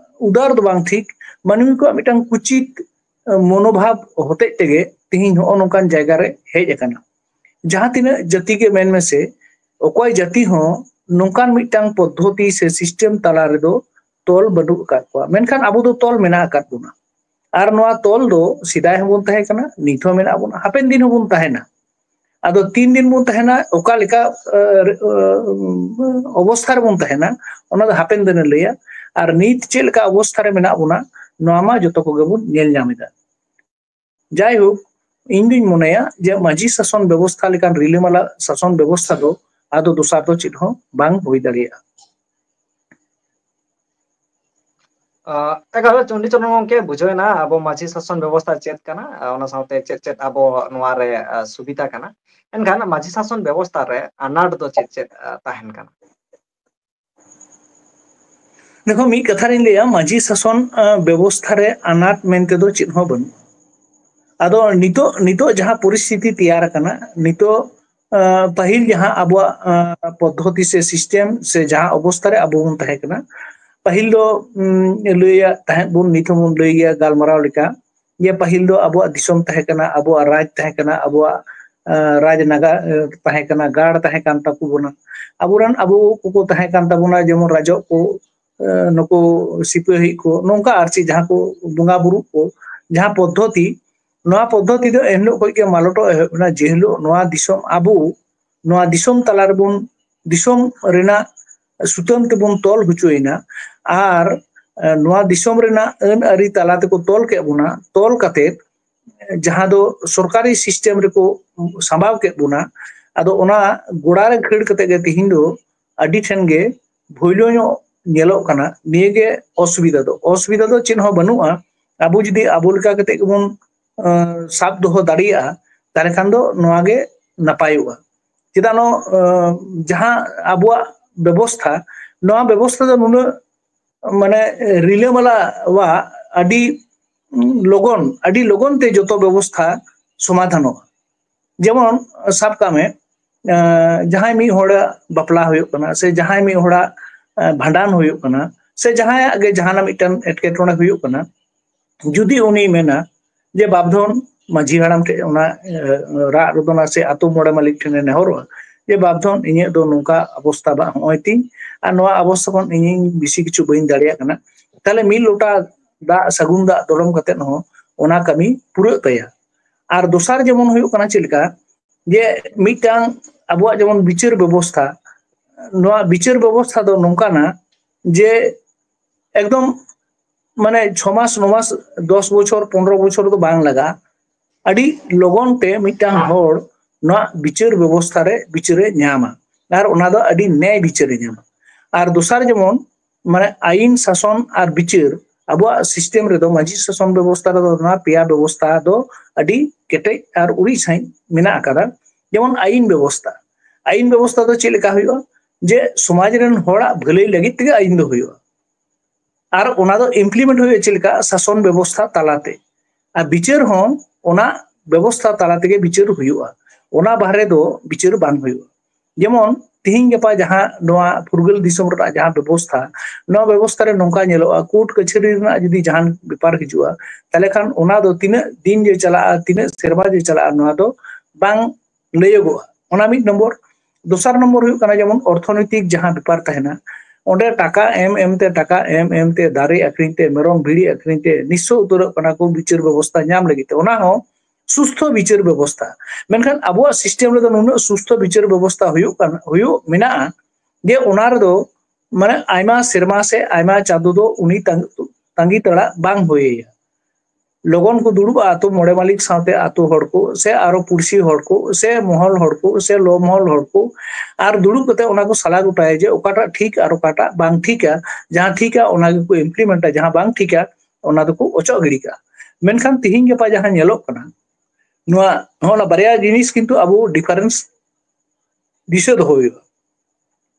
ᱩᱫᱟᱨ ᱫᱚ ᱵᱟᱝ ᱴᱷᱤᱠ, ᱢᱟᱹᱱᱢᱤ ᱠᱚᱣᱟᱜ ᱢᱤᱫᱴᱟᱝ ᱠᱩᱪᱤᱛ, ᱟᱸ, ᱢᱚᱱᱳᱵᱷᱟᱵ ᱦᱚᱛᱮᱡ ᱛᱮᱜᱮ ᱛᱤᱦᱤᱧ ᱦᱚᱸᱜᱼᱚ ᱱᱚᱝᱠᱟᱱ ᱡᱟᱭᱜᱟ ᱨᱮ ᱦᱮᱡ ᱟᱠᱟᱱᱟ᱾ ᱡᱟᱦᱟᱸ ᱛᱤᱱᱟᱹᱜ ᱡᱟᱹᱛᱤ ᱜᱮ ᱢᱮᱱ ᱢᱮᱥᱮ, ᱚᱠᱚᱭ ᱡᱟᱹᱛᱤ ᱦᱚᱸ ᱱᱚᱝᱠᱟᱱ ᱢᱤᱫᱴᱟᱝ ᱯᱚᱫᱽᱫᱷᱚᱛᱤ ᱥᱮ ᱥᱤᱥᱴᱮᱢ ᱛᱟᱞᱟ ᱨᱮᱫᱚ ᱛᱚᱞ ᱵᱟᱹᱱᱩᱜ ᱟᱠᱟᱫ ᱠᱚᱣᱟ, ᱢᱮᱱᱠᱷᱟᱱ ᱟᱵᱚ ᱫᱚ ᱛᱚᱞ ᱢᱮᱱᱟᱜ ᱟᱠᱟᱫ ᱵᱚᱱᱟ᱾ ᱟᱨ ᱱᱚᱣᱟ ᱛᱚᱞ ᱫᱚ ᱥᱮᱫᱟᱭ ᱦᱚᱸᱵᱚᱱ ᱛᱟᱦᱮᱸ ᱠᱟᱱᱟ, ᱱᱤᱛ ᱦᱚᱸ ᱢᱮᱱᱟᱜ ᱵᱚᱱᱟ, ᱦᱟᱯᱮᱱ ᱫᱤᱱ ᱦᱚᱸᱵᱚᱱ ᱛᱟᱦᱮᱱᱟ᱾ ᱟᱫᱚ ᱛᱤᱱ ᱫᱤᱱ ᱵᱚᱱ ᱛᱟᱦᱮᱱᱟ, ᱚᱠᱟ ᱞᱮᱠᱟ ᱚᱵᱚᱥᱛᱷᱟ ᱨᱮᱵᱚᱱ ᱛᱟᱦᱮᱱᱟ, ᱚᱱᱟ ᱫᱚ ᱦᱟᱯᱮᱱ ᱫᱤᱱᱮ ᱞᱟᱹᱭᱟ᱾ ᱟᱨ ᱱᱤᱛ ᱪᱮᱫ ᱞᱮᱠᱟ ᱚᱵᱚᱥᱛᱷᱟ ᱨᱮ ᱢᱮᱱᱟᱜ ᱵᱚᱱᱟ, ᱱᱚᱣᱟ ᱢᱟ ᱡᱚᱛᱚ ᱠᱚᱜᱮ ᱵᱚᱱ ᱧᱮᱞ ᱧᱟᱢ ᱮᱫᱟ᱾ ᱡᱟᱭᱦᱳᱠ, ᱤᱧ ᱫᱩᱧ ᱢᱚᱱᱮᱭᱟ ᱡᱮ ᱢᱟᱹᱡᱷᱤ ᱥᱟᱥᱚᱱ ᱵᱮᱵᱚᱥᱛᱷᱟ ᱞᱮᱠᱟᱱ ᱨᱤᱞᱟᱹᱢᱟᱞᱟ ᱥᱟᱥᱚᱱ ᱵᱮᱵᱚᱥᱛᱷᱟ ᱫᱚ ᱟᱫᱚ ᱫᱚᱥᱟᱨ ᱫᱚ ᱪᱮᱫ ᱦᱚᱸ ᱵᱟᱝ ᱦᱩᱭ ᱫᱟᱲᱮᱭᱟᱜᱼᱟ᱾ ᱮᱠᱟᱞ ᱪᱚᱱᱰᱤᱪᱚᱨᱚᱱ ᱜᱚᱢᱠᱮ, ᱵᱩᱡᱷᱟᱹᱣ ᱮᱱᱟ ᱟᱵᱚ ᱢᱟᱹᱡᱷᱤ ᱥᱟᱥᱚᱱ ᱵᱮᱵᱚᱥᱛᱷᱟ ᱪᱮᱫ ᱠᱟᱱᱟ, ᱚᱱᱟ ᱥᱟᱶᱛᱮ ᱪᱮᱫ ᱪᱮᱫ ᱟᱵᱚ ᱱᱚᱣᱟ ᱨᱮ ᱥᱩᱵᱤᱫᱷᱟ ᱠᱟᱱᱟ᱾ ᱮᱱᱠᱷᱟᱱ ᱢᱟᱹᱡᱷᱤ ᱥᱟᱥᱚᱱ ᱵᱮᱵᱚᱥᱛᱷᱟ ᱨᱮ ᱟᱱᱟᱴ ᱫᱚ ᱪᱮᱫ ᱪᱮᱫ ᱛᱟᱦᱮᱱ ᱠᱟᱱᱟ? ᱫᱮᱠᱷᱚ, ᱢᱤᱫ ᱠᱟᱛᱷᱟ ᱨᱤᱧ ᱞᱟᱹᱭᱟ, ᱢᱟᱹᱡᱷᱤ ᱥᱟᱥᱚᱱ ᱵᱮᱵᱚᱥᱛᱷᱟ ᱨᱮ ᱟᱱᱟᱴ ᱢᱮᱱᱛᱮ ᱫᱚ ᱪᱮᱫ ᱦᱚᱸ ᱵᱟᱹᱱᱩᱜᱼᱟ᱾ ᱟᱫᱚ ᱱᱤᱛᱚᱜ ᱱᱤᱛᱚᱜ ᱡᱟᱦᱟᱸ ᱯᱚᱨᱤᱥᱛᱷᱤᱛᱤ ᱛᱮᱭᱟᱨ ᱟᱠᱟᱱᱟ, ᱱᱤᱛᱚᱜ ᱯᱟᱹᱦᱤᱞ ᱡᱟᱦᱟᱸ ᱟᱵᱚᱣᱟᱜ ᱯᱚᱫᱽᱫᱷᱚᱛᱤ ᱥᱮ ᱥᱤᱥᱴᱮᱢ ᱥᱮ ᱡᱟᱦᱟᱸ ᱚᱵᱚᱥᱛᱷᱟ ᱨᱮ ᱟᱵᱚ ᱵᱚᱱ ᱛᱟᱦᱮᱸ ᱠᱟᱱᱟ, ᱯᱟᱹᱦᱤᱞ ᱫᱚ ᱞᱟᱹᱭᱟ ᱛᱟᱦᱮᱸᱫ ᱵᱚᱱ, ᱱᱤᱛ ᱦᱚᱸᱵᱚᱱ ᱞᱟᱹᱭ ᱜᱮᱭᱟ ᱜᱟᱞᱢᱟᱨᱟᱣ ᱞᱮᱠᱟ, ᱡᱮ ᱯᱟᱹᱦᱤᱞ ᱫᱚ ᱟᱵᱚᱣᱟᱜ ᱫᱤᱥᱚᱢ ᱛᱟᱦᱮᱸ ᱠᱟᱱᱟ, ᱟᱵᱚᱣᱟᱜ ᱨᱟᱡᱽ ᱛᱟᱦᱮᱸ ᱠᱟᱱᱟ, ᱟᱵᱚᱣᱟᱜ ᱨᱟᱡᱽ ᱱᱟᱜᱟᱨ ᱛᱟᱦᱮᱸ ᱠᱟᱱᱟ, ᱜᱟᱲ ᱛᱟᱦᱮᱸ ᱠᱟᱱ ᱛᱟᱠᱚ ᱵᱚᱱᱟ᱾ ᱟᱵᱚᱨᱮᱱ ᱟᱵᱚ ᱠᱚᱠᱚ ᱛᱟᱦᱮᱸ ᱠᱟᱱ ᱛᱟᱵᱚᱱᱟ, ᱡᱮᱢᱚᱱ ᱨᱟᱡᱚᱜ ᱠᱚ, ᱱᱩᱠᱩ ᱥᱤᱯᱟᱹᱦᱤ ᱠᱚ, ᱱᱚᱝᱠᱟ ᱟᱨ ᱪᱮᱫ ᱡᱟᱦᱟᱸ ᱠᱚ ᱵᱚᱸᱜᱟ ᱵᱩᱨᱩ ᱠᱚ, ᱡᱟᱦᱟᱸ ᱯᱚᱫᱽᱫᱷᱚᱛᱤ, ᱱᱚᱣᱟ ᱯᱚᱫᱽᱫᱷᱚᱛᱤ ᱫᱚ ᱮᱱᱦᱤᱞᱳᱜ ᱠᱷᱚᱱ ᱜᱮ ᱢᱟᱞᱚᱴᱚᱜ ᱮᱦᱚᱵ ᱮᱱᱟ, ᱡᱮ ᱦᱤᱞᱳᱜ ᱱᱚᱣᱟ ᱫᱤᱥᱚᱢ ᱟᱵᱚ, ᱱᱚᱣᱟ ᱫᱤᱥᱚᱢ ᱛᱟᱞᱟ ᱨᱮᱵᱚᱱ, ᱫᱤᱥᱚᱢ ᱨᱮᱱᱟᱜ ᱥᱩᱛᱟᱹᱢ ᱛᱮᱵᱚᱱ ᱛᱚᱞ ᱦᱚᱪᱚᱭᱮᱱᱟ᱾ ᱟᱨ ᱱᱚᱣᱟ ᱫᱤᱥᱚᱢ ᱨᱮᱱᱟᱜ ᱟᱹᱱ ᱟᱹᱨᱤ ᱛᱟᱞᱟ ᱛᱮᱠᱚ ᱛᱚᱞ ᱠᱮᱫ ᱵᱚᱱᱟ, ᱛᱚᱞ ᱠᱟᱛᱮ ᱡᱟᱦᱟᱸ ᱫᱚ ᱥᱚᱨᱠᱟᱨᱤ ᱥᱤᱥᱴᱮᱢ ᱨᱮᱠᱚ ᱥᱟᱢᱵᱟᱣ ᱠᱮᱫ ᱵᱚᱱᱟ᱾ ᱟᱫᱚ ᱚᱱᱟ ᱜᱚᱲᱟ ᱨᱮ ᱠᱷᱟᱹᱲ ᱠᱟᱛᱮ ᱜᱮ ᱛᱤᱦᱤᱧ ᱫᱚ ᱟᱹᱰᱤ ᱴᱷᱮᱱ ᱜᱮ ᱵᱷᱩᱭᱞᱟᱹ ᱧᱚᱜ ᱧᱮᱞᱚᱜ ᱠᱟᱱᱟ᱾ ᱱᱤᱭᱟᱹ ᱜᱮ ᱚᱥᱩᱵᱤᱫᱷᱟ ᱫᱚ᱾ ᱚᱥᱩᱵᱤᱫᱷᱟ ᱫᱚ ᱪᱮᱫ ᱦᱚᱸ ᱵᱟᱹᱱᱩᱜᱼᱟ᱾ ᱟᱵᱚ ᱡᱩᱫᱤ ᱟᱵᱚ ᱞᱮᱠᱟ ᱠᱟᱛᱮ ᱜᱮᱵᱚᱱ ᱥᱟᱵ ᱫᱚᱦᱚ ᱫᱟᱲᱮᱭᱟᱜᱼᱟ, ᱛᱟᱦᱚᱞᱮ ᱠᱷᱟᱱ ᱫᱚ ᱱᱚᱣᱟ ᱜᱮ ᱱᱟᱯᱟᱭᱚᱜᱼᱟ᱾ ᱪᱮᱫᱟᱜ ᱱᱚᱣᱟ ᱡᱟᱦᱟᱸ ᱟᱵᱚᱣᱟᱜ ᱵᱮᱵᱚᱥᱛᱷᱟ, ᱱᱚᱣᱟ ᱵᱮᱵᱚᱥᱛᱷᱟ ᱫᱚ ᱱᱩᱱᱟᱹᱜ ᱢᱟᱱᱮ ᱨᱤᱞᱟᱹᱢᱟᱞᱟ ᱣᱟ ᱟᱹᱰᱤ ᱞᱚᱜᱚᱱ, ᱟᱹᱰᱤ ᱞᱚᱜᱚᱱ ᱛᱮ ᱡᱚᱛᱚ ᱵᱮᱵᱚᱥᱛᱷᱟ ᱥᱚᱢᱟᱫᱷᱟᱱᱚᱜᱼᱟ᱾ ᱡᱮᱢᱚᱱ ᱥᱟᱵ ᱠᱟᱜ ᱢᱮ, ᱡᱟᱦᱟᱸᱭ ᱢᱤᱫ ᱦᱚᱲᱟᱜ ᱵᱟᱯᱞᱟ ᱦᱩᱭᱩᱜ ᱠᱟᱱᱟ, ᱥᱮ ᱡᱟᱦᱟᱸᱭ ᱢᱤᱫ ᱦᱚᱲᱟᱜ ᱵᱷᱟᱸᱰᱟᱱ ᱦᱩᱭᱩᱜ ᱠᱟᱱᱟ, ᱥᱮ ᱡᱟᱦᱟᱸᱭᱟᱜ ᱜᱮ ᱡᱟᱦᱟᱱᱟᱜ ᱢᱤᱫᱴᱟᱝ ᱮᱴᱠᱮᱴᱚᱬᱮ ᱦᱩᱭᱩᱜ ᱠᱟᱱᱟ, ᱡᱩᱫᱤ ᱩᱱᱤ ᱢᱮᱱᱟ ᱡᱮ ᱵᱟᱯᱫᱷᱚᱱ ᱢᱟᱹᱡᱷᱤ ᱦᱟᱲᱟᱢ ᱴᱷᱮᱱ ᱚᱱᱟ ᱨᱟᱜ ᱨᱚᱫᱚᱱᱟ ᱥᱮ ᱟᱛᱳ ᱢᱚᱬᱮ ᱢᱟᱹᱞᱤᱠ ᱴᱷᱮᱱᱮ ᱱᱮᱦᱚᱨᱚᱜᱼᱟ ᱡᱮ, "ᱵᱟᱯᱫᱷᱚᱱ, ᱤᱧᱟᱹᱜ ᱫᱚ ᱱᱚᱝᱠᱟ ᱚᱵᱚᱥᱛᱷᱟ ᱵᱟᱝ, ᱦᱚᱸᱜᱼᱚᱭ ᱛᱤᱧ, ᱟᱨ ᱱᱚᱣᱟ ᱚᱵᱚᱥᱛᱷᱟ ᱠᱷᱚᱱ ᱤᱧᱤᱧ ᱵᱮᱥᱤ ᱠᱤᱪᱷᱩ ᱵᱟᱹᱧ ᱫᱟᱲᱮᱭᱟᱜ ᱠᱟᱱᱟ, ᱛᱟᱦᱞᱮ ᱢᱤᱫ ᱞᱚᱴᱟ ᱫᱟᱜ, ᱥᱟᱹᱜᱩᱱ ᱫᱟᱜ ᱫᱚᱲᱚᱢ ᱠᱟᱛᱮᱫ ᱦᱚᱸ ᱚᱱᱟ ᱠᱟᱹᱢᱤ ᱯᱩᱨᱟᱹᱜ ᱛᱟᱭᱟ᱾ ᱟᱨ ᱫᱚᱥᱟᱨ ᱡᱮᱢᱚᱱ ᱦᱩᱭᱩᱜ ᱠᱟᱱᱟ ᱪᱮᱫ ᱞᱮᱠᱟ, ᱡᱮ ᱢᱤᱫᱴᱟᱝ ᱟᱵᱚᱣᱟᱜ ᱡᱮᱢᱚᱱ ᱵᱤᱪᱟᱹᱨ ᱵᱮᱵᱚᱥᱛᱷᱟ, ᱱᱚᱣᱟ ᱵᱤᱪᱟᱹᱨ ᱵᱮᱵᱚᱥᱛᱷᱟ ᱫᱚ ᱱᱚᱝᱠᱟᱱᱟ ᱡᱮ ᱮᱠᱫᱚᱢ ᱢᱟᱱᱮ ᱪᱷᱚ ᱢᱟᱥ, ᱱᱚ ᱢᱟᱥ, ᱫᱚᱥ ᱵᱚᱪᱷᱚᱨ, ᱯᱚᱱᱨᱚ ᱵᱚᱪᱷᱚᱨ ᱫᱚ ᱵᱟᱝ ᱞᱟᱜᱟᱜᱼᱟ᱾ ᱟᱹᱰᱤ ᱞᱚᱜᱚᱱ ᱛᱮ ᱢᱤᱫᱴᱟᱝ ᱦᱚᱲ ᱱᱚᱣᱟ ᱵᱤᱪᱟᱹᱨ ᱵᱮᱵᱚᱥᱛᱷᱟ ᱨᱮ ᱵᱤᱪᱟᱹᱨᱮ ᱧᱟᱢᱟ, ᱟᱨ ᱚᱱᱟ ᱫᱚ ᱟᱹᱰᱤ ᱱᱮᱭ ᱵᱤᱪᱟᱹᱨᱮ ᱧᱟᱢᱟ᱾ ᱟᱨ ᱫᱚᱥᱟᱨ ᱡᱮᱢᱚᱱ, ᱢᱟᱱᱮ ᱟᱭᱤᱱ, ᱥᱟᱥᱚᱱ ᱟᱨ ᱵᱤᱪᱟᱹᱨ ᱟᱵᱚᱣᱟᱜ ᱥᱤᱥᱴᱮᱢ ᱨᱮᱫᱚ, ᱢᱟᱹᱡᱷᱤ ᱥᱟᱥᱚᱱ ᱵᱮᱵᱚᱥᱛᱷᱟ ᱨᱮᱫᱚ ᱱᱚᱣᱟ ᱯᱮᱭᱟ ᱵᱮᱵᱚᱥᱛᱷᱟ ᱫᱚ ᱟᱹᱰᱤ ᱠᱮᱴᱮᱡ ᱟᱨ ᱩᱨᱤᱡ ᱥᱟᱺᱦᱤᱡ ᱢᱮᱱᱟᱜ ᱟᱠᱟᱫᱟ᱾ ᱡᱮᱢᱚᱱ ᱟᱭᱤᱱ ᱵᱮᱵᱚᱥᱛᱷᱟ, ᱟᱭᱤᱱ ᱵᱮᱵᱚᱥᱛᱷᱟ ᱫᱚ ᱪᱮᱫ ᱞᱮᱠᱟ ᱦᱩᱭᱩᱜᱼᱟ? ᱡᱮ ᱥᱚᱢᱟᱡᱽ ᱨᱮᱱ ᱦᱚᱲᱟᱜ ᱵᱷᱟᱹᱞᱟᱹᱭ ᱞᱟᱹᱜᱤᱫ ᱛᱮᱜᱮ ᱟᱭᱤᱱ ᱫᱚ ᱦᱩᱭᱩᱜᱼᱟ, ᱟᱨ ᱚᱱᱟ ᱫᱚ ᱤᱢᱯᱞᱤᱢᱮᱱᱴ ᱦᱩᱭᱩᱜᱼᱟ ᱪᱮᱫ ᱞᱮᱠᱟ? ᱥᱟᱥᱚᱱ ᱵᱮᱵᱚᱥᱛᱷᱟ ᱛᱟᱞᱟᱛᱮ᱾ ᱟᱨ ᱵᱤᱪᱟᱹᱨ ᱦᱚᱸ ᱚᱱᱟ ᱵᱮᱵᱚᱥᱛᱷᱟ ᱛᱟᱞᱟ ᱛᱮᱜᱮ ᱵᱤᱪᱟᱹᱨ ᱦᱩᱭᱩᱜᱼᱟ, ᱚᱱᱟ ᱵᱟᱦᱨᱮ ᱫᱚ ᱵᱤᱪᱟᱹᱨ ᱵᱟᱝ ᱦᱩᱭᱩᱜᱼᱟ᱾ ᱡᱮᱢᱚᱱ ᱛᱤᱦᱤᱧ ᱜᱟᱯᱟ ᱡᱟᱦᱟᱸ ᱱᱚᱣᱟ ᱯᱷᱩᱨᱜᱟᱹᱞ ᱫᱤᱥᱚᱢ ᱨᱮᱱᱟᱜ ᱡᱟᱦᱟᱸ ᱵᱮᱵᱚᱥᱛᱷᱟ, ᱱᱚᱣᱟ ᱵᱮᱵᱚᱥᱛᱷᱟ ᱨᱮ ᱱᱚᱝᱠᱟ ᱧᱮᱞᱚᱜᱼᱟ, ᱠᱳᱨᱴ ᱠᱟᱪᱷᱟᱹᱨᱤ ᱨᱮᱱᱟᱜ ᱡᱩᱫᱤ ᱡᱟᱦᱟᱱ ᱵᱮᱯᱟᱨ ᱦᱤᱡᱩᱜᱼᱟ, ᱛᱟᱦᱚᱞᱮ ᱠᱷᱟᱱ ᱚᱱᱟ ᱫᱚ ᱛᱤᱱᱟᱹᱜ ᱫᱤᱱ ᱡᱮ ᱪᱟᱞᱟᱜᱼᱟ, ᱛᱤᱱᱟᱹᱜ ᱥᱮᱨᱢᱟ ᱡᱮ ᱪᱟᱞᱟᱜᱼᱟ, ᱱᱚᱣᱟ ᱫᱚ ᱵᱟᱝ ᱞᱟᱹᱭᱚᱜᱚᱜᱼᱟ᱾ ᱚᱱᱟ ᱢᱤᱫ ᱱᱚᱢᱵᱚᱨ᱾ ᱫᱚᱥᱟᱨ ᱱᱚᱢᱵᱚᱨ ᱦᱩᱭᱩᱜ ᱠᱟᱱᱟ ᱡᱮᱢᱚᱱ ᱚᱨᱛᱷᱚᱱᱳᱭᱛᱤᱠ ᱡᱟᱦᱟᱸ ᱵᱮᱯᱟᱨ ᱛᱟᱦᱮᱱᱟ, ᱚᱸᱰᱮ ᱴᱟᱠᱟ ᱮᱢ ᱮᱢ ᱛᱮ, ᱴᱟᱠᱟ ᱮᱢ ᱮᱢ ᱛᱮ, ᱫᱟᱨᱮ ᱟᱠᱷᱨᱤᱧ ᱛᱮ, ᱢᱮᱨᱚᱢ ᱵᱷᱤᱲᱤ ᱟᱠᱷᱨᱤᱧ ᱛᱮ ᱱᱤᱥᱥᱚ ᱩᱛᱟᱹᱨᱚᱜ ᱠᱟᱱᱟ ᱠᱚ ᱵᱤᱪᱟᱹᱨ ᱵᱮᱵᱚᱥᱛᱷᱟ ᱧᱟᱢ ᱞᱟᱹᱜᱤᱫ ᱛᱮ᱾ ᱚᱱᱟ ᱦᱚᱸ ᱥᱩᱥᱛᱷᱚ ᱵᱤᱪᱟᱹᱨ ᱵᱮᱵᱚᱥᱛᱷᱟ᱾ ᱢᱮᱱᱠᱷᱟᱱ ᱟᱵᱚᱣᱟᱜ ᱥᱤᱥᱴᱮᱢ ᱨᱮᱫᱚ ᱱᱩᱱᱟᱹᱜ ᱥᱩᱥᱛᱷᱚ ᱵᱤᱪᱟᱹᱨ ᱵᱮᱵᱚᱥᱛᱷᱟ ᱦᱩᱭᱩᱜ ᱠᱟᱱᱟ, ᱦᱩᱭᱩᱜ ᱢᱮᱱᱟᱜᱼᱟ, ᱡᱮ ᱚᱱᱟ ᱨᱮᱫᱚ ᱢᱟᱱᱮ ᱟᱭᱢᱟ ᱥᱮᱨᱢᱟ ᱥᱮ ᱟᱭᱢᱟ ᱪᱟᱸᱫᱚ ᱫᱚ ᱩᱱᱤ ᱛᱟᱸᱜ-, ᱛᱟᱸᱜᱤ ᱛᱟᱲᱟᱜ ᱵᱟᱝ ᱦᱩᱭ ᱟᱭᱟ᱾ ᱞᱚᱜᱚᱱ ᱠᱚ ᱫᱩᱲᱩᱵᱼᱟ ᱟᱛᱳ ᱢᱚᱬᱮ ᱢᱟᱹᱞᱤᱠ ᱥᱟᱶᱛᱮ, ᱟᱛᱳ ᱦᱚᱲ ᱠᱚ ᱥᱮ ᱟᱨᱚ ᱯᱩᱲᱥᱤ ᱦᱚᱲ ᱠᱚ ᱥᱮ ᱢᱚᱦᱚᱞ ᱦᱚᱲ ᱠᱚ ᱥᱮ ᱞᱚ ᱢᱚᱦᱚᱞ ᱦᱚᱲ ᱠᱚ, ᱟᱨ ᱫᱩᱲᱩᱵ ᱠᱟᱛᱮ ᱚᱱᱟ ᱠᱚ ᱥᱟᱞᱟ ᱜᱚᱴᱟᱭᱟ ᱡᱮ ᱚᱠᱟᱴᱟᱜ ᱴᱷᱤᱠ ᱟᱨ ᱚᱠᱟᱴᱟᱜ ᱵᱟᱝ ᱴᱷᱤᱠᱟ᱾ ᱡᱟᱦᱟᱸ ᱴᱷᱤᱠᱟ ᱚᱱᱟ ᱜᱮᱠᱚ ᱤᱢᱯᱞᱤᱢᱮᱱᱴᱟ, ᱡᱟᱦᱟᱸ ᱵᱟᱝ ᱴᱷᱤᱠᱟ ᱚᱱᱟ ᱫᱚᱠᱚ ᱚᱪᱚᱜ ᱜᱤᱰᱤ ᱠᱟᱜᱼᱟ᱾ ᱢᱮᱱᱠᱷᱟᱱ ᱛᱤᱦᱤᱧ ᱜᱟᱯᱟ ᱡᱟᱦᱟᱸ ᱧᱮᱞᱚᱜ ᱠᱟᱱᱟ, ᱱᱚᱣᱟ ᱦᱚᱸ ᱚᱱᱟ ᱵᱟᱨᱭᱟ ᱡᱤᱱᱤᱥ ᱠᱤᱱᱛᱩ ᱟᱵᱚ ᱰᱤᱯᱷᱟᱨᱮᱱᱥ ᱫᱤᱥᱟᱹ ᱫᱚᱦᱚ ᱦᱩᱭᱩᱜᱼᱟ᱾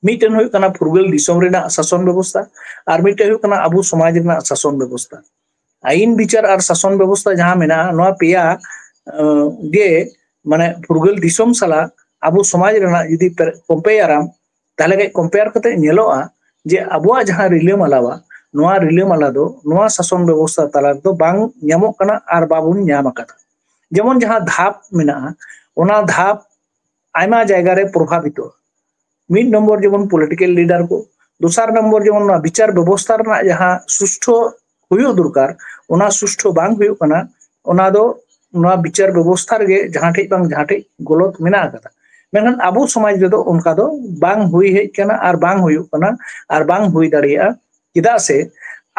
ᱢᱤᱫᱴᱮᱱ ᱦᱩᱭᱩᱜ ᱠᱟᱱᱟ ᱯᱷᱩᱨᱜᱟᱹᱞ ᱫᱤᱥᱚᱢ ᱨᱮᱱᱟᱜ ᱥᱟᱥᱚᱱ ᱵᱮᱵᱚᱥᱛᱷᱟ, ᱟᱨ ᱢᱤᱫᱴᱮᱱ ᱦᱩᱭᱩᱜ ᱠᱟᱱᱟ ᱟᱵᱚ ᱥᱚᱢᱟᱡᱽ ᱨᱮᱱᱟᱜ ᱥᱟᱥᱚᱱ ᱵᱮᱵᱚᱥᱛᱷᱟ᱾ ᱟᱹᱭᱤᱱ, ᱵᱤᱪᱟᱹᱨ ᱟᱨ ᱥᱟᱥᱚᱱ ᱵᱮᱵᱚᱥᱛᱷᱟ ᱡᱟᱦᱟᱸ ᱢᱮᱱᱟᱜᱼᱟ, ᱱᱚᱣᱟ ᱯᱮᱭᱟ, ᱟᱸ, ᱜᱮ ᱢᱟᱱᱮ ᱯᱷᱩᱨᱜᱟᱹᱞ ᱫᱤᱥᱚᱢ ᱥᱟᱞᱟᱜ ᱟᱵᱚ ᱥᱚᱢᱟᱡᱽ ᱨᱮᱱᱟᱜ ᱡᱩᱫᱤ ᱠᱚᱢᱯᱮᱭᱟᱨᱟᱢ, ᱛᱟᱦᱚᱞᱮ ᱠᱷᱟᱡ ᱠᱚᱢᱯᱮᱭᱟᱨ ᱠᱟᱛᱮ ᱧᱮᱞᱚᱜᱼᱟ ᱡᱮ ᱟᱵᱚᱣᱟᱜ ᱡᱟᱦᱟᱸ ᱨᱤᱞᱟᱹᱢᱟᱞᱟᱣᱟ, ᱱᱚᱣᱟ ᱨᱤᱞᱟᱹᱢᱟᱞᱟ ᱫᱚ ᱱᱚᱣᱟ ᱥᱟᱥᱚᱱ ᱵᱮᱵᱚᱥᱛᱷᱟ ᱛᱟᱞᱟ ᱨᱮᱫᱚ ᱵᱟᱝ ᱧᱟᱢᱚᱜ ᱠᱟᱱᱟ ᱟᱨ ᱵᱟᱵᱚᱱ ᱧᱟᱢ ᱟᱠᱟᱫᱟ᱾ ᱡᱮᱢᱚᱱ ᱡᱟᱦᱟᱸ ᱫᱷᱟᱯ ᱢᱮᱱᱟᱜᱼᱟ, ᱚᱱᱟ ᱫᱷᱟᱯ ᱟᱭᱢᱟ ᱡᱟᱭᱜᱟ ᱨᱮ ᱯᱨᱚᱵᱷᱟᱵᱤᱛᱚᱜᱼᱟ᱾ ᱢᱤᱫ ᱱᱚᱢᱵᱚᱨ ᱡᱮᱢᱚᱱ ᱯᱚᱞᱤᱴᱤᱠᱮᱞ ᱞᱤᱰᱟᱨ ᱠᱚ, ᱫᱚᱥᱟᱨ ᱱᱚᱢᱵᱚᱨ ᱡᱮᱢᱚᱱ ᱱᱚᱣᱟ ᱵᱤᱪᱟᱨ ᱵᱮᱵᱚᱥᱛᱷᱟ ᱨᱮᱱᱟᱜ ᱡᱟᱦᱟᱸ ᱥᱩᱥᱴᱷᱚ ᱦᱩᱭᱩᱜ ᱫᱚᱨᱠᱟᱨ, ᱚᱱᱟ ᱥᱩᱥᱴᱷᱚ ᱵᱟᱝ ᱦᱩᱭᱩᱜ ᱠᱟᱱᱟ᱾ ᱚᱱᱟ ᱫᱚ ᱱᱚᱣᱟ ᱵᱤᱪᱟᱨ ᱵᱮᱵᱚᱥᱛᱷᱟ ᱨᱮᱜᱮ ᱡᱟᱦᱟᱸ ᱴᱷᱮᱡ ᱵᱟᱝ ᱡᱟᱦᱟᱸ ᱴᱷᱮᱡ ᱜᱚᱞᱚᱛ ᱢᱮᱱᱟᱜ ᱟᱠᱟᱫᱟ᱾ ᱢᱮᱱᱠᱷᱟᱱ ᱟᱵᱚ ᱥᱚᱢᱟᱡᱽ ᱨᱮᱫᱚ ᱚᱱᱠᱟ ᱫᱚ ᱵᱟᱝ ᱦᱩᱭ ᱦᱮᱡ ᱠᱟᱱᱟ ᱟᱨ ᱵᱟᱝ ᱦᱩᱭᱩᱜ ᱠᱟᱱᱟ ᱟᱨ ᱵᱟᱝ ᱦᱩᱭ ᱫᱟᱲᱮᱭᱟᱜᱼᱟ᱾ ᱪᱮᱫᱟᱜ ᱥᱮ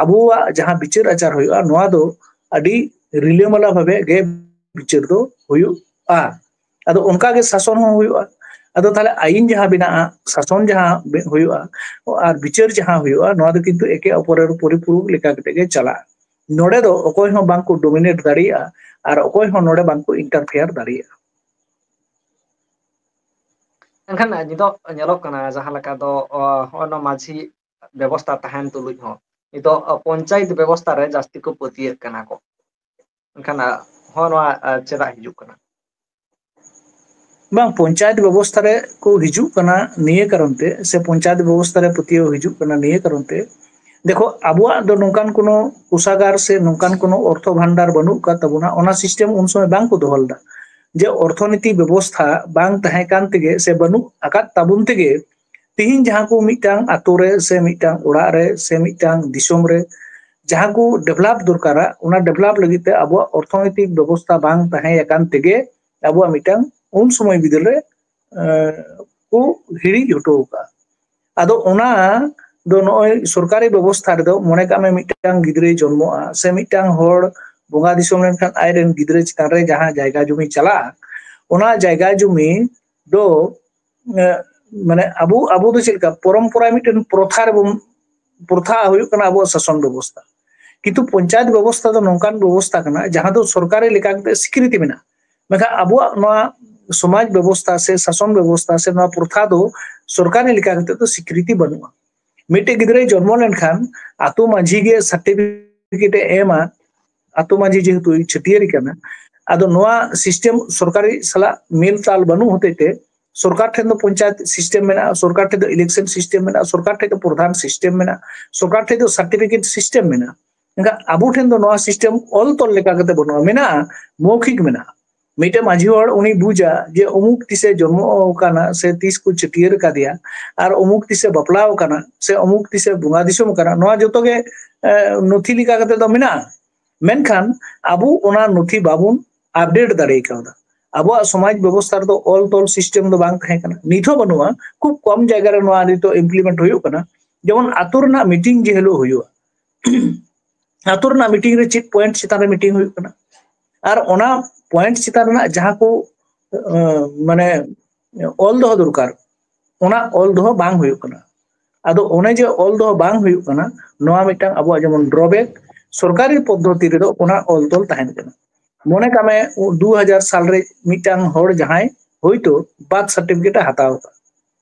ᱟᱵᱚᱣᱟᱜ ᱡᱟᱦᱟᱸ ᱵᱤᱪᱟᱹᱨ ᱟᱪᱟᱨ ᱦᱩᱭᱩᱜᱼᱟ, ᱱᱚᱣᱟ ᱫᱚ ᱟᱹᱰᱤ ᱨᱤᱞᱟᱹᱢᱟᱞᱟ ᱵᱷᱟᱵᱮ ᱜᱮ ᱵᱤᱪᱟᱹᱨ ᱫᱚ ᱦᱩᱭᱩᱜᱼᱟ᱾ ᱟᱫᱚ ᱚᱱᱠᱟ ᱜᱮ ᱥᱟᱥᱚᱱ ᱦᱚᱸ ᱦᱩᱭᱩᱜᱼᱟ᱾ ᱟᱫᱚ ᱛᱟᱦᱞᱮ ᱟᱭᱤᱱ ᱡᱟᱦᱟᱸ ᱵᱮᱱᱟᱜᱼᱟ, ᱥᱟᱥᱚᱱ ᱡᱟᱦᱟᱸ ᱵᱮ-, ᱦᱩᱭᱩᱜᱼᱟ, ᱟᱨ ᱵᱤᱪᱟᱹᱨ ᱡᱟᱦᱟᱸ ᱦᱩᱭᱩᱜᱼᱟ, ᱱᱚᱣᱟ ᱫᱚ ᱠᱤᱱᱛᱩ ᱮᱠᱮ ᱚᱯᱚᱨᱮᱨ ᱯᱚᱨᱤᱯᱩᱨᱚᱠ ᱞᱮᱠᱟ ᱠᱟᱛᱮ ᱜᱮ ᱪᱟᱞᱟᱜᱼᱟ᱾ ᱱᱚᱰᱮ ᱫᱚ ᱚᱠᱚᱭ ᱦᱚᱸ ᱵᱟᱝᱠᱚ ᱰᱳᱢᱤᱱᱮᱴ ᱫᱟᱲᱮᱭᱟᱜᱼᱟ ᱟᱨ ᱚᱠᱚᱭ ᱦᱚᱸ ᱱᱚᱰᱮ ᱵᱟᱝᱠᱚ ᱤᱱᱴᱟᱨᱯᱷᱮᱭᱟᱨ ᱫᱟᱲᱮᱭᱟᱜᱼᱟ᱾ ᱮᱱᱠᱷᱟᱱ ᱱᱤᱛᱚᱜ ᱧᱮᱞᱚᱜ ᱠᱟᱱᱟ ᱡᱟᱦᱟᱸ ᱞᱮᱠᱟ ᱫᱚ, ᱚ, ᱦᱚᱸᱜᱼᱚ ᱱᱚᱣᱟ ᱢᱟᱹᱡᱷᱤ ᱵᱮᱵᱚᱥᱛᱷᱟ ᱛᱟᱦᱮᱱ ᱛᱩᱞᱩᱡ ᱦᱚᱸ ᱱᱤᱛᱚᱜ, ᱚ, ᱯᱚᱧᱪᱟᱭᱮᱛ ᱵᱮᱵᱚᱥᱛᱷᱟ ᱨᱮ ᱡᱟᱹᱥᱛᱤ ᱠᱚ ᱯᱟᱹᱛᱭᱟᱹᱜ ᱠᱟᱱᱟ ᱠᱚ᱾ ᱮᱱᱠᱷᱟᱱ, ᱟ, ᱦᱚᱸᱜᱼᱚ ᱱᱚᱣᱟ, ᱟ, ᱪᱮᱫᱟᱜ ᱦᱤᱡᱩᱜ ᱠᱟᱱᱟ? ᱵᱟᱝ, ᱯᱚᱧᱪᱟᱭᱮᱛ ᱵᱮᱵᱚᱥᱛᱷᱟ ᱨᱮ ᱠᱚ ᱦᱤᱡᱩᱜ ᱠᱟᱱᱟ ᱱᱤᱭᱟᱹ ᱠᱟᱨᱚᱱ ᱛᱮ, ᱥᱮ ᱯᱚᱧᱪᱟᱭᱮᱛ ᱵᱮᱵᱚᱥᱛᱷᱟ ᱨᱮ ᱯᱟᱹᱛᱭᱟᱹᱣ ᱦᱤᱡᱩᱜ ᱠᱟᱱᱟ ᱱᱤᱭᱟᱹ ᱠᱟᱨᱚᱱ ᱛᱮ, ᱫᱮᱠᱷᱚ, ᱟᱵᱚᱣᱟᱜ ᱫᱚ ᱱᱚᱝᱠᱟᱱ ᱠᱳᱱᱳ ᱠᱳষᱟᱜᱟᱨ ᱥᱮ ᱱᱚᱝᱠᱟᱱ ᱠᱳᱱᱳ ᱚᱨᱛᱷᱚ ᱵᱷᱟᱱᱰᱟᱨ ᱵᱟᱹᱱᱩᱜ ᱟᱠᱟᱫ ᱛᱟᱵᱚᱱᱟ᱾ ᱚᱱᱟ ᱥᱤᱥᱴᱮᱢ ᱩᱱ ᱥᱚᱢᱚᱭ ᱵᱟᱝ ᱠᱚ ᱫᱚᱦᱚ ᱞᱮᱫᱟ, ᱡᱮ ᱚᱨᱛᱷᱚᱱᱤᱛᱤ ᱵᱮᱵᱚᱥᱛᱷᱟ ᱵᱟᱝ ᱛᱟᱦᱮᱸ ᱠᱟᱱ ᱛᱮᱜᱮ ᱥᱮ ᱵᱟᱹᱱᱩᱜ ᱟᱠᱟᱫ ᱛᱟᱵᱚᱱ ᱛᱮᱜᱮ ᱛᱤᱦᱤᱧ ᱡᱟᱦᱟᱸ ᱠᱚ ᱢᱤᱫᱴᱟᱝ ᱟᱛᱳ ᱨᱮ ᱥᱮ ᱢᱤᱫᱴᱟᱝ ᱚᱲᱟᱜ ᱨᱮ ᱥᱮ ᱢᱤᱫᱴᱟᱝ ᱫᱤᱥᱚᱢ ᱨᱮ ᱡᱟᱦᱟᱸ ᱠᱚ ᱰᱮᱵᱷᱞᱚᱯ ᱫᱚᱨᱠᱟᱨᱟ, ᱚᱱᱟ ᱰᱮᱵᱷᱞᱚᱯ ᱞᱟᱹᱜᱤᱫ ᱛᱮ ᱟᱵᱚᱣᱟᱜ ᱚᱨᱛᱷᱚᱱᱤᱛᱤᱠ ᱵᱮᱵᱚᱥᱛᱷᱟ ᱵᱟᱝ ᱛᱟᱦᱮᱸ ᱟᱠᱟᱱ ᱛᱮᱜᱮ ᱟᱵᱚᱣᱟᱜ ᱢᱤᱫᱴᱟᱝ ᱩᱱ ᱥᱚᱢᱚᱭ ᱵᱤᱫᱟᱹᱞ ᱨᱮ, ᱮ, ᱠᱚ ᱦᱤᱲᱤᱡ ᱦᱚᱴᱚ ᱟᱠᱟᱫᱼᱟ᱾ ᱟᱫᱚ ᱚᱱᱟ ᱫᱚ ᱱᱚᱜᱼᱚᱭ ᱥᱚᱨᱠᱟᱨᱤ ᱵᱮᱵᱚᱥᱛᱷᱟ ᱨᱮᱫᱚ ᱢᱚᱱᱮ ᱠᱟᱜ ᱢᱮ ᱢᱤᱫᱴᱟᱝ ᱜᱤᱫᱽᱨᱟᱹᱭ ᱡᱚᱱᱢᱚᱜᱼᱟ ᱥᱮ ᱢᱤᱫᱴᱟᱝ ᱦᱚᱲ ᱵᱚᱸᱜᱟ ᱫᱤᱥᱚᱢ ᱞᱮᱱᱠᱷᱟᱱ ᱟᱡᱨᱮᱱ ᱜᱤᱫᱽᱨᱟᱹ ᱪᱮᱛᱟᱱ ᱨᱮ ᱡᱟᱦᱟᱸ ᱡᱟᱭᱜᱟ ᱡᱩᱢᱤ ᱪᱟᱞᱟᱜᱼᱟ, ᱚᱱᱟ ᱡᱟᱭᱜᱟ ᱡᱩᱢᱤ ᱫᱚ, ᱮ, ᱢᱟᱱᱮ ᱟᱵᱚ, ᱟᱵᱚ ᱫᱚ ᱪᱮᱫ ᱞᱮᱠᱟ ᱯᱚᱨᱚᱢᱯᱚᱨᱟ ᱢᱤᱫᱴᱮᱱ ᱯᱨᱚᱛᱷᱟ ᱨᱮᱵᱚᱱ, ᱯᱨᱚᱛᱷᱟ ᱦᱩᱭᱩᱜ ᱠᱟᱱᱟ ᱟᱵᱚᱣᱟᱜ ᱥᱟᱥᱚᱱ ᱵᱮᱵᱚᱥᱛᱷᱟ᱾ ᱠᱤᱱᱛᱩ ᱯᱚᱧᱪᱟᱭᱮᱛ ᱵᱮᱵᱚᱥᱛᱷᱟ ᱫᱚ ᱱᱚᱝᱠᱟᱱ ᱵᱮᱵᱚᱥᱛᱷᱟ ᱠᱟᱱᱟ ᱡᱟᱦᱟᱸ ᱫᱚ ᱥᱚᱨᱠᱟᱨᱤ ᱞᱮᱠᱟ ᱠᱟᱛᱮ ᱥᱤᱠᱨᱤᱛᱤ ᱢᱮᱱᱟᱜᱼᱟ, ᱢᱮᱱᱠᱷᱟᱱ ᱟᱵᱚᱣᱟᱜ ᱱᱚᱣᱟ ᱥᱚᱢᱟᱡᱽ ᱵᱮᱵᱚᱥᱛᱷᱟ ᱥᱮ ᱥᱟᱥᱚᱱ ᱵᱮᱵᱚᱥᱛᱷᱟ ᱥᱮ ᱱᱚᱣᱟ ᱯᱨᱚᱛᱷᱟ ᱫᱚ ᱥᱚᱨᱠᱟᱨᱤ ᱞᱮᱠᱟ ᱠᱟᱛᱮ ᱫᱚ ᱥᱤᱠᱨᱤᱛᱤ ᱵᱟᱹᱱᱩᱜᱼᱟ᱾ ᱢᱤᱫᱴᱮᱡ ᱜᱤᱫᱽᱨᱟᱹᱭ ᱡᱚᱱᱢᱚ ᱞᱮᱱᱠᱷᱟᱱ ᱟᱛᱳ ᱢᱟᱹᱡᱷᱤ ᱜᱮ ᱥᱟᱨᱴᱤᱯᱷᱤᱠᱮᱴ ᱮ ᱮᱢᱟ, ᱟᱛᱳ ᱢᱟᱹᱡᱷᱤ ᱡᱮᱦᱮᱛᱩ ᱪᱷᱟᱹᱴᱭᱟᱹᱨᱤ ᱠᱟᱱᱟ᱾ ᱟᱫᱚ ᱱᱚᱣᱟ ᱥᱤᱥᱴᱮᱢ ᱥᱚᱨᱠᱟᱨᱤ ᱥᱟᱞᱟᱜ ᱢᱤᱞ ᱛᱟᱞ ᱵᱟᱹᱱᱩᱜ ᱦᱚᱛᱮᱡ ᱛᱮ ᱥᱚᱨᱠᱟᱨ ᱴᱷᱮᱱ ᱫᱚ ᱯᱚᱧᱪᱟᱭᱮᱛ ᱥᱤᱥᱴᱮᱢ ᱢᱮᱱᱟᱜᱼᱟ, ᱥᱚᱨᱠᱟᱨ ᱴᱷᱮᱱ ᱫᱚ ᱤᱞᱮᱠᱥᱚᱱ ᱥᱤᱥᱴᱮᱢ ᱢᱮᱱᱟᱜᱼᱟ, ᱥᱚᱨᱠᱟᱨ ᱴᱷᱮᱱ ᱫᱚ ᱯᱨᱚᱫᱷᱟᱱ ᱥᱤᱥᱴᱮᱢ ᱢᱮᱱᱟᱜᱼᱟ, ᱥᱚᱨᱠᱟᱨ ᱴᱷᱮᱱ ᱫᱚ ᱥᱟᱨᱴᱤᱯᱷᱤᱠᱮᱴ ᱥᱤᱥᱴᱮᱢ ᱢᱮᱱᱟᱜᱼᱟ᱾ ᱢᱮᱱᱠᱷᱟᱱ ᱟᱵᱚ ᱴᱷᱮᱱ ᱫᱚ ᱱᱚᱣᱟ ᱥᱤᱥᱴᱮᱢ ᱚᱞ ᱛᱚᱞ ᱞᱮᱠᱟ ᱠᱟᱛᱮ ᱵᱟᱹᱱᱩᱜᱼᱟ, ᱢᱮᱱᱟᱜᱼᱟ, ᱢᱳᱣᱠᱷᱤᱠ ᱢᱮᱱᱟᱜᱼᱟ᱾ ᱢᱤᱫᱴᱮᱱ ᱢᱟᱹᱡᱷᱤ ᱦᱚᱲ ᱩᱱᱤ ᱵᱩᱡᱟ ᱡᱮ ᱩᱢᱩᱠ ᱛᱤᱥᱮ ᱡᱚᱱᱢᱚ ᱟᱠᱟᱱᱟ ᱥᱮ ᱛᱤᱥ ᱠᱚ ᱪᱷᱟᱹᱴᱭᱟᱹᱨ ᱟᱠᱟᱫᱮᱭᱟ, ᱟᱨ ᱩᱢᱩᱠ ᱛᱤᱥᱮ ᱵᱟᱯᱞᱟ ᱟᱠᱟᱱᱟ ᱥᱮ ᱩᱢᱩᱠ ᱛᱤᱥᱮ ᱵᱚᱸᱜᱟ ᱫᱤᱥᱚᱢ ᱟᱠᱟᱱᱟ, ᱱᱚᱣᱟ ᱡᱚᱛᱚ ᱜᱮ ᱱᱚᱛᱷᱤ ᱞᱮᱠᱟ ᱠᱟᱛᱮ ᱫᱚ ᱢᱮᱱᱟᱜᱼᱟ᱾ ᱢᱮᱱᱠᱷᱟᱱ ᱟᱵᱚ ᱚᱱᱟ ᱱᱚᱛᱷᱤ ᱵᱟᱵᱚᱱ ᱟᱯᱰᱮᱴ ᱫᱟᱲᱮ ᱠᱟᱣᱫᱟ᱾ ᱟᱵᱚᱣᱟᱜ ᱥᱚᱢᱟᱡᱽ ᱵᱮᱵᱚᱥᱛᱷᱟ ᱨᱮᱫᱚ ᱚᱞ ᱛᱚᱞ ᱥᱤᱥᱴᱮᱢ ᱫᱚ ᱵᱟᱝ ᱛᱟᱦᱮᱸ ᱠᱟᱱᱟ, ᱱᱤᱛ ᱦᱚᱸ ᱵᱟᱹᱱᱩᱜᱼᱟ᱾ ᱠᱷᱩᱵ ᱠᱚᱢ ᱡᱟᱭᱜᱟ ᱨᱮ ᱱᱚᱣᱟ ᱱᱤᱛᱚᱜ ᱤᱢᱯᱞᱤᱢᱮᱱᱴ ᱦᱩᱭᱩᱜ ᱠᱟᱱᱟ᱾ ᱡᱮᱢᱚᱱ ᱟᱛᱳ ᱨᱮᱱᱟᱜ ᱢᱤᱴᱤᱝ ᱡᱮ ᱦᱤᱞᱳᱜ ᱦᱩᱭᱩᱜᱼᱟ, ᱟᱛᱳ ᱨᱮᱱᱟᱜ ᱢᱤᱴᱤᱝ ᱨᱮ ᱪᱮᱫ ᱯᱚᱭᱮᱱᱴ ᱪᱮᱛᱟᱱ ᱨᱮ ᱢᱤᱴᱤᱝ ᱦᱩᱭᱩᱜ ᱠᱟᱱᱟ, ᱟᱨ ᱚᱱᱟ ᱯᱚᱭᱮᱱᱴ ᱪᱮᱛᱟᱱ ᱨᱮᱱᱟᱜ ᱡᱟᱦᱟᱸ ᱠᱚ ᱢᱟᱱᱮ ᱚᱞ ᱫᱚᱦᱚ ᱫᱚᱨᱠᱟᱨ, ᱚᱱᱟ ᱚᱞ ᱫᱚᱦᱚ ᱵᱟᱝ ᱦᱩᱭᱩᱜ ᱠᱟᱱᱟ᱾ ᱟᱫᱚ ᱚᱱᱮ ᱡᱮ ᱚᱞ ᱫᱚᱦᱚ ᱵᱟᱝ ᱦᱩᱭᱩᱜ ᱠᱟᱱᱟ, ᱱᱚᱣᱟ ᱢᱤᱫᱴᱟᱝ ᱟᱵᱚᱣᱟᱜ ᱡᱮᱢᱚᱱ ᱰᱨᱚᱵᱮᱠ᱾ ᱥᱚᱨᱠᱟᱨᱤ ᱯᱚᱫᱽᱫᱷᱚᱛᱤ ᱨᱮᱫᱚ ᱚᱱᱟ ᱚᱞ ᱛᱚᱞ ᱛᱟᱦᱮᱱ ᱠᱟᱱᱟ᱾ ᱢᱚᱱᱮ ᱠᱟᱜ ᱢᱮ, ᱫᱩ ᱦᱟᱡᱟᱨ ᱥᱟᱞ ᱨᱮ ᱢᱤᱫᱴᱟᱝ ᱦᱚᱲ ᱡᱟᱦᱟᱸᱭ ᱦᱳᱭᱛᱳ ᱵᱟᱨᱛᱷ ᱥᱟᱨᱴᱤᱯᱷᱤᱠᱮᱴ ᱮ ᱦᱟᱛᱟᱣ ᱟᱠᱟᱫ,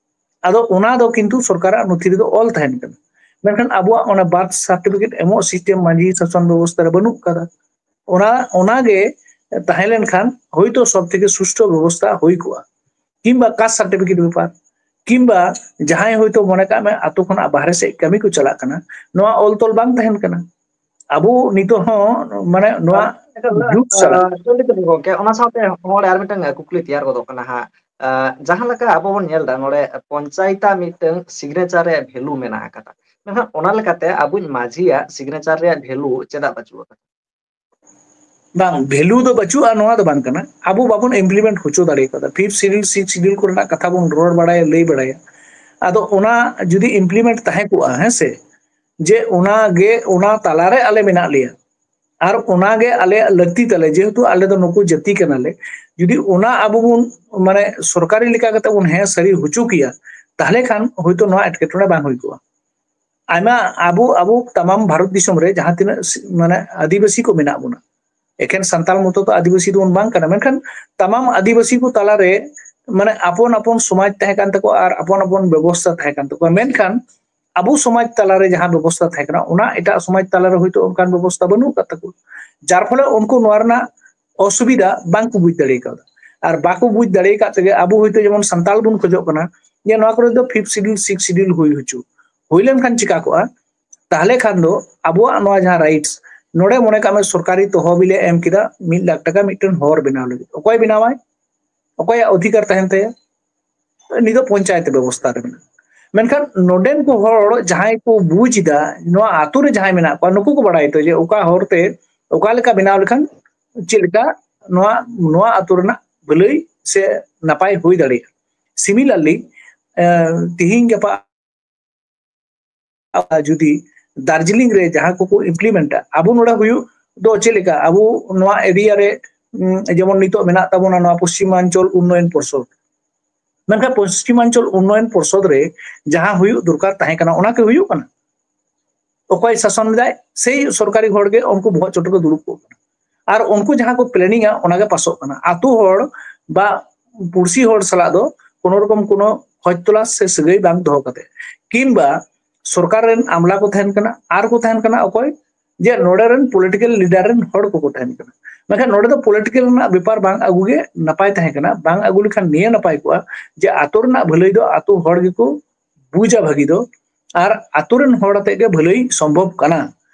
ᱟᱫᱚ ᱚᱱᱟ ᱫᱚ ᱠᱤᱱᱛᱩ ᱥᱚᱨᱠᱟᱨᱟᱜ ᱱᱚᱛᱷᱤ ᱨᱮᱫᱚ ᱚᱞ ᱛᱟᱦᱮᱱ ᱠᱟᱱᱟ᱾ ᱢᱮᱱᱠᱷᱟᱱ ᱟᱵᱚᱣᱟᱜ ᱚᱱᱟ ᱵᱟᱨᱛᱷ ᱥᱟᱨᱴᱤᱯᱷᱤᱠᱮᱴ ᱮᱢᱚᱜ ᱥᱤᱥᱴᱮᱢ ᱢᱟᱹᱡᱷᱤ ᱥᱟᱥᱚᱱ ᱵᱮᱵᱚᱥᱛᱷᱟ ᱨᱮ ᱵᱟᱹᱱᱩᱜ ᱟᱠᱟᱫᱟ᱾ ᱚᱱᱟ ᱚᱱᱟᱜᱮ ᱛᱟᱦᱮᱸ ᱞᱮᱱᱠᱷᱟᱱ ᱦᱳᱭᱛᱳ ᱥᱚᱵ ᱛᱷᱮᱠᱮ ᱥᱩᱥᱴᱷᱩ ᱵᱮᱵᱚᱥᱛᱷᱟ ᱦᱩᱭ ᱠᱚᱜᱼᱟ᱾ ᱠᱤᱝᱵᱟ ᱠᱟᱥᱴ ᱥᱟᱨᱴᱤᱯᱷᱤᱠᱮᱴ ᱵᱮᱯᱟᱨ, ᱠᱤᱝᱵᱟ ᱡᱟᱦᱟᱸᱭ ᱦᱳᱭᱛᱳ ᱢᱚᱱᱮ ᱠᱟᱜ ᱢᱮ ᱟᱛᱳ ᱠᱷᱚᱱᱟᱜ ᱵᱟᱦᱨᱮ ᱥᱮᱫ ᱠᱟᱹᱢᱤ ᱠᱚ ᱪᱟᱞᱟᱜ ᱠᱟᱱᱟ, ᱱᱚᱣᱟ ᱚᱞ ᱛᱚᱞ ᱵᱟᱝ ᱛᱟᱦᱮᱱ ᱠᱟᱱᱟ᱾ ᱟᱵᱚ ᱱᱤᱛᱚᱜ ᱦᱚᱸ ᱢᱟᱱᱮ ᱱᱚᱣᱟ ᱡᱩᱜᱽ ᱥᱟᱞᱟᱜ ᱜᱚᱝᱠᱮ, ᱚᱱᱟ ᱥᱟᱶᱛᱮ ᱱᱚᱰᱮ ᱟᱨ ᱢᱤᱫᱴᱟᱝ ᱠᱩᱠᱞᱤ ᱛᱮᱭᱟᱨ ᱜᱚᱫᱚᱜ ᱠᱟᱱᱟ ᱦᱟᱸᱜ᱾ ᱟᱸ, ᱡᱟᱦᱟᱸ ᱞᱮᱠᱟ ᱟᱵᱚ ᱵᱚᱱ ᱧᱮᱞ ᱮᱫᱟ ᱱᱚᱰᱮ ᱯᱚᱧᱪᱟᱭᱮᱛᱟᱜ ᱢᱤᱫᱴᱟᱝ ᱥᱤᱜᱽᱱᱮᱪᱟᱨ ᱨᱮᱭᱟᱜ ᱵᱷᱮᱞᱩ ᱢᱮᱱᱟᱜ ᱟᱠᱟᱫᱟ, ᱢᱮᱱᱠᱷᱟᱱ ᱚᱱᱟ ᱞᱮᱠᱟᱛᱮ ᱟᱵᱚᱧ ᱢᱟᱹᱡᱷᱤᱭᱟᱜ ᱥᱤᱜᱽᱱᱮᱪᱟᱨ ᱨᱮᱭᱟᱜ ᱵᱷᱮᱞᱩ ᱪᱮᱫᱟᱜ ᱵᱟᱹᱪᱩᱜ ᱟᱠᱟᱫᱟ? ᱵᱟᱝ, ᱵᱷᱮᱞᱩ ᱫᱚ ᱵᱟᱹᱪᱩᱜᱼᱟ, ᱱᱚᱣᱟ ᱫᱚ ᱵᱟᱝ ᱠᱟᱱᱟ᱾ ᱟᱵᱚ ᱵᱟᱵᱚᱱ ᱤᱢᱯᱞᱤᱢᱮᱱᱴ ᱦᱚᱪᱚ ᱫᱟᱲᱮ ᱠᱟᱫᱟ᱾ ᱯᱷᱤᱯᱛᱷ ᱥᱤᱰᱤᱭᱩᱞ, ᱥᱤᱠᱥ ᱥᱤᱰᱤᱭᱩᱞ ᱠᱚᱨᱮᱱᱟᱜ ᱠᱟᱛᱷᱟ ᱵᱚᱱ ᱨᱚᱲ ᱵᱟᱲᱟᱭᱟ, ᱞᱟᱹᱭ ᱵᱟᱲᱟᱭᱟ᱾ ᱟᱫᱚ ᱚᱱᱟ ᱡᱩᱫᱤ ᱤᱢᱯᱞᱤᱢᱮᱱᱴ ᱛᱟᱦᱮᱸ ᱠᱚᱜᱼᱟ, ᱦᱮᱸ ᱥᱮ, ᱡᱮ ᱚᱱᱟ ᱜᱮ, ᱚᱱᱟ ᱛᱟᱞᱟᱨᱮ ᱟᱞᱮ ᱢᱮᱱᱟᱜ ᱞᱮᱭᱟ, ᱟᱨ ᱚᱱᱟ ᱜᱮ ᱟᱞᱮᱭᱟᱜ ᱞᱟᱹᱠᱛᱤ ᱛᱟᱞᱮ, ᱡᱮᱦᱮᱛᱩ ᱟᱞᱮ ᱫᱚ ᱱᱩᱠᱩ ᱡᱟᱹᱛᱤ ᱠᱟᱱᱟᱞᱮ᱾ ᱡᱩᱫᱤ ᱚᱱᱟ ᱟᱵᱚ ᱵᱚᱱ, ᱢᱟᱱᱮ, ᱥᱚᱨᱠᱟᱨᱤ ᱞᱮᱠᱟ ᱠᱟᱛᱮ ᱵᱚᱱ ᱦᱮᱸ ᱥᱟᱹᱨᱤ ᱦᱚᱪᱚ ᱠᱮᱭᱟ, ᱛᱟᱦᱞᱮ ᱠᱷᱟᱱ ᱦᱳᱭᱛᱳ ᱱᱚᱣᱟ ᱮᱴᱠᱮᱴᱚᱬᱮ ᱵᱟᱝ ᱦᱩᱭ ᱠᱚᱜᱼᱟ᱾ ᱟᱭᱢᱟ ᱟᱵᱚ, ᱟᱵᱚ ᱛᱟᱢᱟᱢ ᱵᱷᱟᱨᱚᱛ ᱫᱤᱥᱚᱢ ᱨᱮ ᱡᱟᱦᱟᱸ ᱛᱤᱱᱟᱹᱜ ᱥᱤ-, ᱢᱟᱱᱮ, ᱟᱹᱫᱤᱵᱟᱹᱥᱤ ᱠᱚ ᱢᱮᱱᱟᱜ ᱵᱚᱱᱟ, ᱮᱠᱷᱮᱱ ᱥᱟᱱᱛᱟᱲ ᱢᱚᱛᱚ ᱫᱚ ᱟᱹᱫᱤᱵᱟᱹᱥᱤ ᱫᱚᱵᱚᱱ ᱵᱟᱝ ᱠᱟᱱᱟ, ᱢᱮᱱᱠᱷᱟᱱ ᱛᱟᱢᱟᱢ ᱟᱹᱫᱤᱵᱟᱹᱥᱤ ᱠᱚ ᱛᱟᱞᱟᱨᱮ, ᱢᱟᱱᱮ, ᱟᱯᱚᱱ ᱟᱯᱚᱱ ᱥᱚᱢᱟᱡᱽ ᱛᱟᱦᱮᱸ ᱠᱟᱱ ᱛᱟᱠᱚᱣᱟ ᱟᱨ ᱟᱯᱚᱱ ᱟᱯᱚᱱ ᱵᱮᱵᱚᱥᱛᱷᱟ ᱛᱟᱦᱮᱸ ᱠᱟᱱ ᱛᱟᱠᱚᱣᱟ᱾ ᱢᱮᱱᱠᱷᱟᱱ ᱟᱵᱚ ᱥᱚᱢᱟᱡᱽ ᱛᱟᱞᱟᱨᱮ ᱡᱟᱦᱟᱸ ᱵᱮᱵᱚᱥᱛᱷᱟ ᱛᱟᱦᱮᱸ ᱠᱟᱱᱟ, ᱚᱱᱟ ᱮᱴᱟᱜ ᱥᱚᱢᱟᱡᱽ ᱛᱟᱞᱟᱨᱮ ᱦᱳᱭᱛᱳ ᱚᱱᱠᱟᱱ ᱵᱮᱵᱚᱥᱛᱷᱟ ᱵᱟᱹᱱᱩᱜ ᱟᱠᱟᱫ ᱛᱟᱠᱚᱣᱟ, ᱡᱟᱨ ᱯᱷᱚᱞᱮ ᱩᱱᱠᱩ ᱱᱚᱣᱟ ᱨᱮᱱᱟᱜ ᱚᱥᱩᱵᱤᱫᱷᱟ ᱵᱟᱝ ᱠᱚ ᱵᱩᱡᱽ ᱫᱟᱲᱮ ᱠᱟᱣᱫᱟ᱾ ᱟᱨ ᱵᱟᱠᱚ ᱵᱩᱡᱽ ᱫᱟᱲᱮ ᱟᱠᱟᱫ ᱛᱮᱜᱮ ᱟᱵᱚ ᱦᱳᱭᱛᱳ ᱡᱮᱢᱚᱱ ᱥᱟᱱᱛᱟᱲ ᱵᱚᱱ ᱠᱷᱚᱡᱚᱜ ᱠᱟᱱᱟ ᱡᱮ ᱱᱚᱣᱟ ᱠᱚᱨᱮ ᱫᱚ ᱯᱷᱤᱯᱛᱷ ᱥᱤᱰᱤᱭᱩᱞ, ᱥᱤᱠᱥ ᱥᱤᱰᱤᱭᱩᱞ ᱦᱩᱭ ᱦᱚᱪᱚ, ᱦᱩᱭ ᱞᱮᱱᱠᱷᱟᱱ ᱪᱤᱠᱟ ᱠᱚᱜᱼᱟ? ᱛᱟᱦᱞᱮ ᱠᱷᱟᱱ ᱫᱚ ᱟᱵᱚᱣᱟᱜ ᱱᱚᱣᱟ ᱡᱟᱦᱟᱸ ᱨᱟᱭᱤᱴᱥ, ᱱᱚᱰᱮ ᱢᱚᱱᱮ ᱠᱟᱜ ᱢᱮ ᱥᱚᱨᱠᱟᱨᱤ ᱛᱚᱦᱚᱵᱤᱞ ᱮ ᱮᱢ ᱠᱮᱫᱟ ᱢᱤᱫ ᱞᱟᱠᱷ ᱴᱟᱠᱟ ᱢᱤᱫᱴᱮᱱ ᱦᱚᱨ ᱵᱮᱱᱟᱣ ᱞᱟᱹᱜᱤᱫ᱾ ᱚᱠᱚᱭ ᱵᱮᱱᱟᱣᱟᱭ? ᱚᱠᱚᱭᱟᱜ ᱚᱫᱷᱤᱠᱟᱨ ᱛᱟᱦᱮᱱ ᱛᱟᱭᱟ? ᱱᱤᱭᱟᱹ ᱫᱚ ᱯᱚᱧᱪᱟᱭᱮᱛ ᱵᱮᱵᱚᱥᱛᱷᱟ ᱨᱮ ᱢᱮᱱᱟᱜᱼᱟ᱾ ᱢᱮᱱᱠᱷᱟᱱ ᱱᱚᱰᱮᱱ ᱠᱚ ᱦᱚᱲ ᱡᱟᱦᱟᱸᱭ ᱠᱚ ᱵᱩᱡᱽ ᱮᱫᱟ, ᱱᱚᱣᱟ ᱟᱛᱳ ᱨᱮ ᱡᱟᱦᱟᱸᱭ ᱢᱮᱱᱟᱜ ᱠᱚᱣᱟ, ᱱᱩᱠᱩ ᱠᱚ ᱵᱟᱲᱟᱭ ᱛᱚ ᱡᱮ ᱚᱠᱟ ᱦᱚᱨᱛᱮ ᱚᱠᱟ ᱞᱮᱠᱟ ᱵᱮᱱᱟᱣ ᱞᱮᱠᱷᱟᱱ ᱪᱮᱫ ᱞᱮᱠᱟ ᱱᱚᱣᱟ, ᱱᱚᱣᱟ ᱟᱛᱳ ᱨᱮᱱᱟᱜ ᱵᱷᱟᱹᱞᱟᱹᱭ ᱥᱮ ᱱᱟᱯᱟᱭ ᱦᱩᱭ ᱫᱟᱲᱮᱭᱟᱜᱼᱟ᱾ Similarly, ᱛᱤᱦᱤᱧ ᱜᱟᱯᱟ ᱡᱩᱫᱤ ᱫᱟᱨᱡᱤᱞᱤᱝ ᱨᱮ ᱡᱟᱦᱟᱸ ᱠᱚᱠᱚ ᱤᱢᱯᱞᱤᱢᱮᱱᱴᱟ, ᱟᱵᱚ ᱱᱚᱰᱮ ᱦᱩᱭᱩᱜ ᱫᱚ ᱪᱮᱫ ᱞᱮᱠᱟ? ᱟᱵᱚ ᱱᱚᱣᱟ ᱮᱨᱤᱭᱟ ᱨᱮ, ᱩᱸ, ᱡᱮᱢᱚᱱ ᱱᱤᱛᱚᱜ ᱢᱮᱱᱟᱜ ᱛᱟᱵᱚᱱᱟ ᱱᱚᱣᱟ ᱯᱚᱥᱪᱤᱢᱟᱧᱪᱚᱞ ᱩᱱᱱᱚᱭᱚᱱ ᱯᱚᱨᱥᱚᱫ, ᱢᱮᱱᱠᱷᱟᱱ ᱯᱚᱥᱪᱤᱢᱟᱧᱪᱚᱞ ᱩᱱᱱᱚᱭᱚᱱ ᱯᱚᱨᱥᱚᱫ ᱨᱮ ᱡᱟᱦᱟᱸ ᱦᱩᱭᱩᱜ ᱫᱚᱨᱠᱟᱨ ᱛᱟᱦᱮᱸ ᱠᱟᱱᱟ, ᱚᱱᱟ ᱠᱤ ᱦᱩᱭᱩᱜ ᱠᱟᱱᱟ? ᱚᱠᱚᱭ ᱥᱟᱥᱚᱱ ᱮᱫᱟᱭ, ᱥᱮᱭ ᱥᱚᱨᱠᱟᱨᱤ ᱦᱚᱲ ᱜᱮ ᱩᱱᱠᱩ ᱵᱚᱦᱚᱜ ᱪᱚᱴ ᱨᱮᱠᱚ ᱫᱩᱲᱩᱵ ᱠᱚᱜ ᱠᱟᱱᱟ᱾ ᱟᱨ ᱩᱱᱠᱩ ᱡᱟᱦᱟᱸ ᱠᱚ ᱯᱞᱮᱱᱤᱝᱟ, ᱚᱱᱟ ᱜᱮ ᱯᱟᱥᱚᱜ ᱠᱟᱱᱟ᱾ ᱟᱛᱳ ᱦᱚᱲ ᱵᱟ ᱯᱩᱲᱥᱤ ᱦᱚᱲ ᱥᱟᱞᱟᱜ ᱫᱚ ᱠᱳᱱᱳ ᱨᱚᱠᱚᱢ ᱠᱳᱱᱳ ᱠᱷᱚᱡᱽ ᱛᱚᱞᱟᱥ ᱥᱮ ᱥᱟᱹᱜᱟᱹᱭ ᱵᱟᱝ ᱫᱚᱦᱚ ᱠᱟᱛᱮ, ᱠᱤᱝᱵᱟ ᱥᱚᱨᱠᱟᱨ ᱨᱮᱱ ᱟᱢᱞᱟ ᱠᱚ ᱛᱟᱦᱮᱱ ᱠᱟᱱᱟ, ᱟᱨ ᱠᱚ ᱛᱟᱦᱮᱱ ᱠᱟᱱᱟ ᱚᱠᱚᱭ? ᱡᱮ ᱱᱚᱰᱮ ᱨᱮᱱ ᱯᱚᱞᱤᱴᱤᱠᱮᱞ ᱞᱤᱰᱟᱨ ᱨᱮᱱ ᱦᱚᱲ ᱠᱚᱠᱚ ᱛᱟᱦᱮᱱ ᱠᱟᱱᱟ᱾ ᱢᱮᱱᱠᱷᱟᱱ ᱱᱚᱰᱮ ᱫᱚ ᱯᱚᱞᱤᱴᱤᱠᱮᱞ ᱨᱮᱱᱟᱜ ᱵᱮᱯᱟᱨ ᱵᱟᱝ ᱟᱹᱜᱩ ᱜᱮ ᱱᱟᱯᱟᱭ ᱛᱟᱦᱮᱸ ᱠᱟᱱᱟ᱾ ᱵᱟᱝ ᱟᱹᱜᱩ ᱞᱮᱠᱷᱟᱱ ᱱᱤᱭᱟᱹ ᱱᱟᱯᱟᱭ ᱠᱚᱜᱼᱟ ᱡᱮ ᱟᱛᱳ ᱨᱮᱱᱟᱜ ᱵᱷᱟᱹᱞᱟᱹᱭ ᱫᱚ ᱟᱛᱳ ᱦᱚᱲ ᱜᱮᱠᱚ ᱵᱩᱡᱟ ᱵᱷᱟᱹᱜᱤ ᱫᱚ, ᱟᱨ ᱟᱛᱳ ᱨᱮᱱ ᱦᱚᱲ ᱟᱛᱮ ᱜᱮ ᱵᱷᱟᱹᱞᱟᱹᱭ ᱥᱚᱢᱵᱷᱚᱵ ᱠᱟᱱᱟ᱾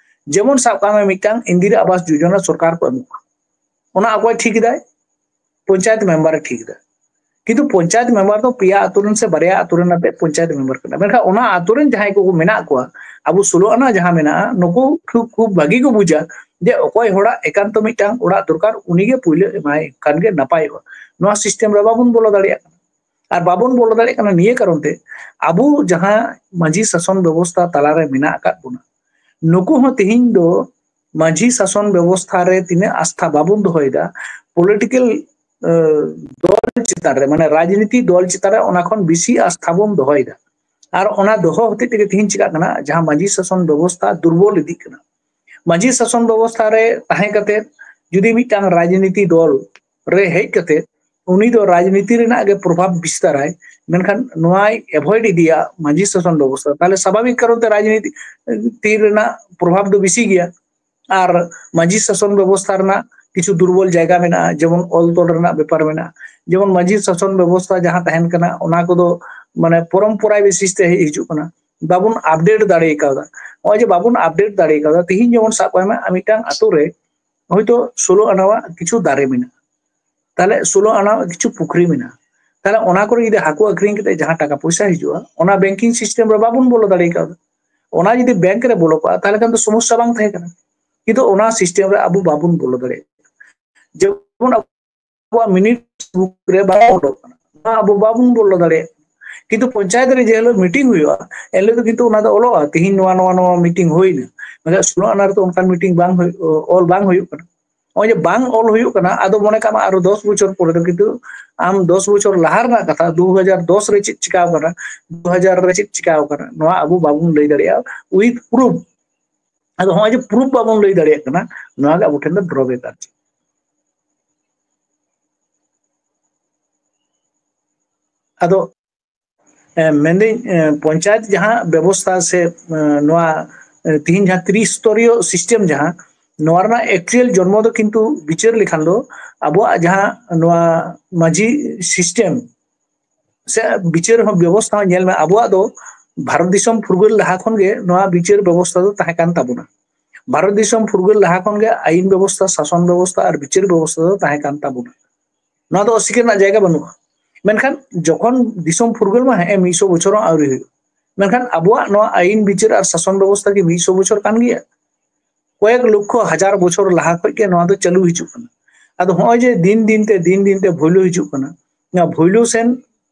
ᱡᱮᱢᱚᱱ ᱥᱟᱵ ᱠᱟᱜ ᱢᱮ, ᱢᱤᱫᱴᱟᱝ ᱤᱱᱫᱤᱨᱟ ᱟᱵᱟᱥ ᱡᱳᱡᱚᱱᱟ ᱥᱚᱨᱠᱟᱨ ᱠᱚ ᱮᱢᱚᱜᱼᱟ, ᱚᱱᱟ ᱚᱠᱚᱭ ᱴᱷᱤᱠ ᱮᱫᱟᱭ? ᱯᱚᱧᱪᱟᱭᱮᱛ ᱢᱮᱢᱵᱟᱨ ᱮ ᱴᱷᱤᱠ ᱮᱫᱟ᱾ ᱠᱤᱱᱛᱩ ᱯᱚᱧᱪᱟᱭᱮᱛ ᱢᱮᱢᱵᱟᱨ ᱫᱚ ᱯᱮᱭᱟ ᱟᱛᱳ ᱨᱮᱱ ᱥᱮ ᱵᱟᱨᱭᱟ ᱟᱛᱳ ᱨᱮᱱ ᱟᱛᱮ ᱯᱚᱧᱪᱟᱭᱮᱛ ᱢᱮᱢᱵᱟᱨ ᱠᱟᱱᱟ᱾ ᱢᱮᱱᱠᱷᱟᱱ ᱚᱱᱟ ᱟᱛᱳ ᱨᱮᱱ ᱡᱟᱦᱟᱸᱭ ᱠᱚ ᱢᱮᱱᱟᱜ ᱠᱚᱣᱟ, ᱟᱵᱚ ᱥᱳᱞᱳ ᱟᱱᱟ ᱡᱟᱦᱟᱸ ᱢᱮᱱᱟᱜᱼᱟ, ᱱᱩᱠᱩ ᱠᱷᱩᱵ, ᱠᱷᱩᱵ ᱵᱷᱟᱹᱜᱤ ᱠᱚ ᱵᱩᱡᱟ ᱡᱮ ᱚᱠᱚᱭ ᱦᱚᱲᱟᱜ ᱮᱠᱟᱱᱛᱚ ᱢᱤᱫᱴᱟᱝ ᱚᱲᱟᱜ ᱫᱚᱨᱠᱟᱨ, ᱩᱱᱤᱜᱮ ᱯᱩᱭᱞᱟᱹ ᱮᱢᱟᱭ ᱠᱷᱟᱱ ᱜᱮ ᱱᱟᱯᱟᱭᱚᱜᱼᱟ᱾ ᱱᱚᱣᱟ ᱥᱤᱥᱴᱮᱢ ᱨᱮ ᱵᱟᱵᱚᱱ ᱵᱚᱞᱚ ᱫᱟᱲᱮᱭᱟᱜ ᱠᱟᱱᱟ᱾ ᱟᱨ ᱵᱟᱵᱚᱱ ᱵᱚᱞᱚ ᱫᱟᱲᱮᱭᱟᱜ ᱠᱟᱱᱟ ᱱᱤᱭᱟᱹ ᱠᱟᱨᱚᱱ ᱛᱮ, ᱟᱵᱚ ᱡᱟᱦᱟᱸ ᱢᱟᱹᱡᱷᱤ ᱥᱟᱥᱚᱱ ᱵᱮᱵᱚᱥᱛᱷᱟ ᱛᱟᱞᱟᱨᱮ ᱢᱮᱱᱟᱜ ᱟᱠᱟᱫ ᱵᱚᱱᱟ, ᱱᱩᱠᱩ ᱦᱚᱸ ᱛᱮᱦᱮᱧ ᱫᱚ ᱢᱟᱹᱡᱷᱤ ᱥᱟᱥᱚᱱ ᱵᱮᱵᱚᱥᱛᱷᱟ ᱨᱮ ᱛᱤᱱᱟᱹᱜ ᱟᱥᱛᱷᱟ ᱵᱟᱵᱚᱱ ᱫᱚᱦᱚᱭᱮᱫᱟ, ᱯᱚᱞᱤᱴᱤᱠᱮᱞ, ᱮ, ᱫᱚᱞ ᱪᱮᱛᱟᱱ ᱨᱮ, ᱢᱟᱱᱮ ᱨᱟᱡᱽᱱᱤᱛᱤ ᱫᱚᱞ ᱪᱮᱛᱟᱱ ᱨᱮ ᱚᱱᱟ ᱠᱷᱚᱱ ᱵᱮᱥᱤ ᱟᱥᱛᱷᱟ ᱵᱚᱱ ᱫᱚᱦᱚᱭᱮᱫᱟ᱾ ᱟᱨ ᱚᱱᱟ ᱫᱚᱦᱚ ᱦᱚᱛᱮᱡ ᱛᱮᱜᱮ ᱛᱮᱦᱮᱧ ᱪᱤᱠᱟᱜ ᱠᱟᱱᱟ, ᱡᱟᱦᱟᱸ ᱢᱟᱹᱡᱷᱤ ᱥᱟᱥᱚᱱ ᱵᱮᱵᱚᱥᱛᱷᱟ ᱫᱩᱨᱵᱚᱞ ᱤᱫᱤᱜ ᱠᱟᱱᱟ᱾ ᱢᱟᱹᱡᱷᱤ ᱥᱟᱥᱚᱱ ᱵᱮᱵᱚᱥᱛᱷᱟ ᱨᱮ ᱛᱟᱦᱮᱸ ᱠᱟᱛᱮ ᱡᱩᱫᱤ ᱢᱤᱫᱴᱟᱝ ᱨᱟᱡᱽᱱᱤᱛᱤ ᱫᱚᱞ ᱨᱮ ᱦᱮᱡ ᱠᱟᱛᱮ ᱩᱱᱤ ᱫᱚ ᱨᱟᱡᱽᱱᱤᱛᱤ ᱨᱮᱱᱟᱜ ᱜᱮ ᱯᱨᱚᱵᱷᱟᱵᱽ ᱵᱤᱥᱛᱟᱨᱟᱭ, ᱢᱮᱱᱠᱷᱟᱱ ᱱᱚᱣᱟᱭ ᱮᱵᱷᱚᱭᱮᱰ ᱤᱫᱤᱭᱟ ᱢᱟᱹᱡᱷᱤ ᱥᱟᱥᱚᱱ ᱵᱮᱵᱚᱥᱛᱷᱟ, ᱛᱟᱦᱞᱮ ᱥᱟᱵᱷᱟᱵᱤᱠ ᱠᱟᱨᱚᱱ ᱛᱮ ᱨᱟᱡᱽᱱᱤᱛᱤ ᱛᱤ ᱨᱮᱱᱟᱜ ᱯᱨᱚᱵᱷᱟᱵᱽ ᱫᱚ ᱵᱮᱥᱤ ᱜᱮᱭᱟ᱾ ᱟᱨ ᱢᱟᱹᱡᱷᱤ ᱥᱟᱥᱚᱱ ᱵᱮᱵᱚᱥᱛᱷᱟ ᱨᱮᱱᱟᱜ ᱠᱤᱪᱷᱩ ᱫᱩᱨᱵᱚᱞ ᱡᱟᱭᱜᱟ ᱢᱮᱱᱟᱜᱼᱟ, ᱡᱮᱢᱚᱱ ᱚᱞ ᱛᱚᱞ ᱨᱮᱱᱟᱜ ᱵᱮᱯᱟᱨ ᱢᱮᱱᱟᱜᱼᱟ᱾ ᱡᱮᱢᱚᱱ ᱢᱟᱹᱡᱷᱤ ᱥᱟᱥᱚᱱ ᱵᱮᱵᱚᱥᱛᱷᱟ ᱡᱟᱦᱟᱸ ᱛᱟᱦᱮᱱ ᱠᱟᱱᱟ, ᱚᱱᱟ ᱠᱚᱫᱚ ᱢᱟᱱᱮ ᱯᱚᱨᱚᱢᱯᱚᱨᱟ ᱵᱤᱥᱤᱥ ᱛᱮ ᱦᱮᱡ ᱦᱤᱡᱩᱜ ᱠᱟᱱᱟ᱾ ᱵᱟᱵᱚᱱ ᱟᱯᱰᱮᱴ ᱫᱟᱲᱮ ᱠᱟᱣᱫᱟ᱾ ᱱᱚᱜᱼᱚᱭ ᱡᱮ ᱵᱟᱵᱚᱱ ᱟᱯᱰᱮᱴ ᱫᱟᱲᱮ ᱠᱟᱣᱫᱟ, ᱛᱤᱦᱤᱧ ᱡᱮᱢᱚᱱ ᱥᱟᱵ ᱠᱟᱜ ᱢᱮ, ᱟᱨ ᱢᱤᱫᱴᱟᱝ ᱟᱛᱳ ᱨᱮ ᱦᱚᱭᱛᱳ ᱥᱳᱞᱳ ᱟᱱᱟᱣᱟᱜ ᱠᱤᱪᱷᱩ ᱫᱟᱨᱮ ᱢᱮᱱᱟᱜᱼᱟ, ᱛᱟᱦᱞᱮ ᱥᱳᱞᱳ ᱟᱱᱟᱣᱟᱜ ᱠᱤᱪᱷᱩ ᱯᱩᱠᱷᱨᱤ ᱢᱮᱱᱟᱜᱼᱟ, ᱛᱟᱦᱞᱮ ᱚᱱᱟ ᱠᱚᱨᱮ ᱡᱩᱫᱤ ᱦᱟᱹᱠᱩ ᱟᱹᱠᱷᱨᱤᱧ ᱠᱟᱛᱮ ᱡᱟᱦᱟᱸ ᱴᱟᱠᱟ ᱯᱚᱭᱥᱟ ᱦᱤᱡᱩᱜᱼᱟ, ᱚᱱᱟ ᱵᱮᱝᱠᱤᱝ ᱥᱤᱥᱴᱮᱢ ᱨᱮ ᱵᱟᱵᱚᱱ ᱵᱚᱞᱚ ᱫᱟᱲᱮ ᱠᱟᱣᱫᱟ᱾ ᱚᱱᱟ ᱡᱩᱫᱤ ᱵᱮᱝᱠ ᱨᱮ ᱵᱚᱞᱚ ᱠᱚᱜᱼᱟ, ᱛᱟᱦᱞᱮ ᱠᱷᱟᱱ ᱫᱚ ᱥᱚᱢᱚᱥᱥᱟ ᱵᱟᱝ ᱛᱟᱦᱮᱸ ᱠᱟᱱᱟ᱾ ᱠᱤᱱᱛᱩ ᱚᱱᱟ ᱥᱤᱥᱴᱮᱢ ᱨᱮ ᱟᱵᱚ ᱵᱟᱵᱚᱱ ᱵᱚᱞᱚ ᱫᱟᱲᱮᱭᱟᱜ ᱠᱟᱱᱟ᱾ ᱡᱮᱢᱚᱱ ᱟᱵᱚᱣᱟᱜ ᱢᱤᱱᱤᱴ ᱵᱩᱠ ᱨᱮ ᱵᱟᱝ ᱚᱞᱚᱜ ᱠᱟᱱᱟ, ᱚᱱᱟ ᱟᱵᱚ ᱵᱟᱵᱚᱱ ᱵᱚᱞᱚ ᱫᱟᱲᱮᱭᱟᱜ ᱠᱟᱱᱟ᱾ ᱠᱤᱱᱛᱩ ᱯᱚᱧᱪᱟᱭᱮᱛ ᱨᱮ ᱡᱮ ᱦᱤᱞᱳᱜ ᱢᱤᱴᱤᱝ ᱦᱩᱭᱩᱜᱼᱟ, ᱮᱱᱦᱤᱞᱳᱜ ᱫᱚ ᱠᱤᱱᱛᱩ ᱚᱱᱟ ᱫᱚ ᱚᱞᱚᱜᱼᱟ, ᱛᱤᱦᱤᱧ ᱱᱚᱣᱟ ᱱᱚᱣᱟ ᱱᱚᱣᱟ ᱢᱤᱴᱤᱝ ᱦᱩᱭᱱᱟ᱾ ᱢᱮᱱᱠᱷᱟᱱ ᱥᱳᱞᱳ ᱟᱱᱟ ᱨᱮᱫᱚ ᱚᱱᱠᱟᱱ ᱢᱤᱴᱤᱝ ᱵᱟᱝ ᱦᱩᱭ-, ᱚᱞ ᱵᱟᱝ ᱦᱩᱭᱩᱜ ᱠᱟᱱᱟ᱾ ᱱᱚᱜᱼᱚᱭ ᱡᱮ ᱵᱟᱝ ᱚᱞ ᱦᱩᱭᱩᱜ ᱠᱟᱱᱟ, ᱟᱫᱚ ᱢᱚᱱᱮ ᱠᱟᱜ ᱢᱮ ᱟᱨᱚ ᱫᱚᱥ ᱵᱚᱪᱷᱚᱨ ᱯᱚᱨᱮ ᱫᱚ ᱠᱤᱱᱛᱩ ᱟᱢ ᱫᱚᱥ ᱵᱚᱪᱷᱚᱨ ᱞᱟᱦᱟ ᱨᱮᱱᱟᱜ ᱠᱟᱛᱷᱟ, ᱫᱩ ᱦᱟᱡᱟᱨ ᱫᱚᱥ ᱨᱮ ᱪᱮᱫ ᱪᱤᱠᱟᱣ ᱠᱟᱱᱟ, ᱫᱩ ᱦᱟᱡᱟᱨ ᱨᱮ ᱪᱮᱫ ᱪᱤᱠᱟᱣ ᱠᱟᱱᱟ, ᱱᱚᱣᱟ ᱟᱵᱚ ᱵᱟᱵᱚᱱ ᱞᱟᱹᱭ ᱫᱟᱲᱮᱭᱟᱜᱼᱟ with proof᱾ ᱟᱫᱚ ᱱᱚᱜᱼᱚᱭ ᱡᱮ ᱯᱨᱩᱯ ᱵᱟᱵᱚᱱ ᱞᱟᱹᱭ ᱫᱟᱲᱮᱭᱟᱜ ᱠᱟᱱᱟ, ᱱᱚᱣᱟ ᱜᱮ ᱟᱵᱚ ᱴᱷᱮᱱ ᱫᱚ ᱰᱨᱚᱵᱮᱠ ᱟᱨ ᱪᱮᱫ᱾ ᱟᱫᱚ, ᱮ, ᱢᱮᱱᱫᱟᱹᱧ, ᱮ, ᱯᱚᱧᱪᱟᱭᱮᱛ ᱡᱟᱦᱟᱸ ᱵᱮᱵᱚᱥᱛᱷᱟ ᱥᱮ, ᱮ, ᱱᱚᱣᱟ, ᱮ, ᱛᱤᱦᱤᱧ ᱡᱟᱦᱟᱸ ᱛᱨᱤᱥᱛᱚᱨᱤᱭᱚ ᱥᱤᱥᱴᱮᱢ, ᱡᱟᱦᱟᱸ, ᱱᱚᱣᱟ ᱨᱮᱱᱟᱜ ᱮᱠᱪᱩᱭᱟᱞ ᱡᱚᱱᱢᱚ ᱫᱚ ᱠᱤᱱᱛᱩ ᱵᱤᱪᱟᱹᱨ ᱞᱮᱠᱷᱟᱱ ᱫᱚ ᱟᱵᱚᱣᱟᱜ ᱡᱟᱦᱟᱸ ᱱᱚᱣᱟ ᱢᱟᱹᱡᱷᱤ ᱥᱤᱥᱴᱮᱢ ᱥᱮ ᱵᱤᱪᱟᱹᱨ ᱦᱚᱸ ᱵᱮᱵᱚᱥᱛᱷᱟ ᱦᱚᱸ ᱧᱮᱞ ᱢᱮ, ᱟᱵᱚᱣᱟᱜ ᱫᱚ ᱵᱷᱟᱨᱚᱛ ᱫᱤᱥᱚᱢ ᱯᱷᱩᱨᱜᱟᱹᱞ ᱞᱟᱦᱟ ᱠᱷᱚᱱ ᱜᱮ ᱱᱚᱣᱟ ᱵᱤᱪᱟᱹᱨ ᱵᱮᱵᱚᱥᱛᱷᱟ ᱫᱚ ᱛᱟᱦᱮᱸ ᱠᱟᱱ ᱛᱟᱵᱚᱱᱟ᱾ ᱵᱷᱟᱨᱚᱛ ᱫᱤᱥᱚᱢ ᱯᱷᱩᱨᱜᱟᱹᱞ ᱞᱟᱦᱟ ᱠᱷᱚᱱ ᱜᱮ ᱟᱹᱭᱤᱱ ᱵᱮᱵᱚᱥᱛᱷᱟ, ᱥᱟᱥᱚᱱ ᱵᱮᱵᱚᱥᱛᱷᱟ ᱟᱨ ᱵᱤᱪᱟᱹᱨ ᱵᱮᱵᱚᱥᱛᱷᱟ ᱫᱚ ᱛᱟᱦᱮᱸ ᱠᱟᱱ ᱛᱟᱵᱚᱱᱟ᱾ ᱱᱚᱣᱟ ᱫᱚ ᱚᱥᱤᱠᱟᱹᱨ ᱨᱮᱱᱟᱜ ᱡᱟᱭᱜᱟ ᱵᱟᱹᱱᱩᱜᱼᱟ᱾ ᱢᱮᱱᱠᱷᱟᱱ ᱡᱚᱠᱷᱚᱱ ᱫᱤᱥᱚᱢ ᱯᱷᱩᱨᱜᱟᱹᱞ ᱢᱟ ᱦᱮᱸ ᱢᱤᱫ ᱥᱚ ᱵᱚᱪᱷᱚᱨ ᱦᱚᱸ ᱟᱹᱣᱨᱤ ᱦᱩᱭᱩᱜ, ᱢᱮᱱᱠᱷᱟᱱ ᱟᱵᱚᱣᱟᱜ ᱱᱚᱣᱟ ᱟᱹᱭᱤᱱ ᱵᱤᱪᱟᱹᱨ ᱟᱨ ᱥᱟᱥᱚᱱ ᱵᱮᱵᱚᱥᱛᱷᱟ ᱠᱤ ᱢᱤᱫ ᱥᱚ ᱵᱚᱪᱷᱚᱨ ᱠᱟᱱ ᱜᱮᱭᱟ? ᱠᱚᱭᱮᱠ ᱞᱚᱠᱠᱷᱚ ᱦᱟᱡᱟᱨ ᱵᱚᱪᱷᱚᱨ ᱞᱟᱦᱟ ᱠᱷᱚᱱ ᱜᱮ ᱱᱚᱣᱟ ᱫᱚ ᱪᱟᱹᱞᱩ ᱦᱤᱡᱩᱜ ᱠᱟᱱᱟ᱾ ᱟᱫᱚ ᱱᱚᱜᱼᱚᱭ ᱡᱮ ᱫᱤᱱ ᱫᱤᱱ ᱛᱮ, ᱫᱤᱱ ᱫᱤᱱ ᱛᱮ ᱵᱷᱩᱞᱟᱹᱣ ᱦᱤᱡᱩᱜ ᱠᱟᱱᱟ, ᱱᱚᱣᱟ ᱵᱷᱩᱞᱟᱹᱣ ᱥᱮᱱ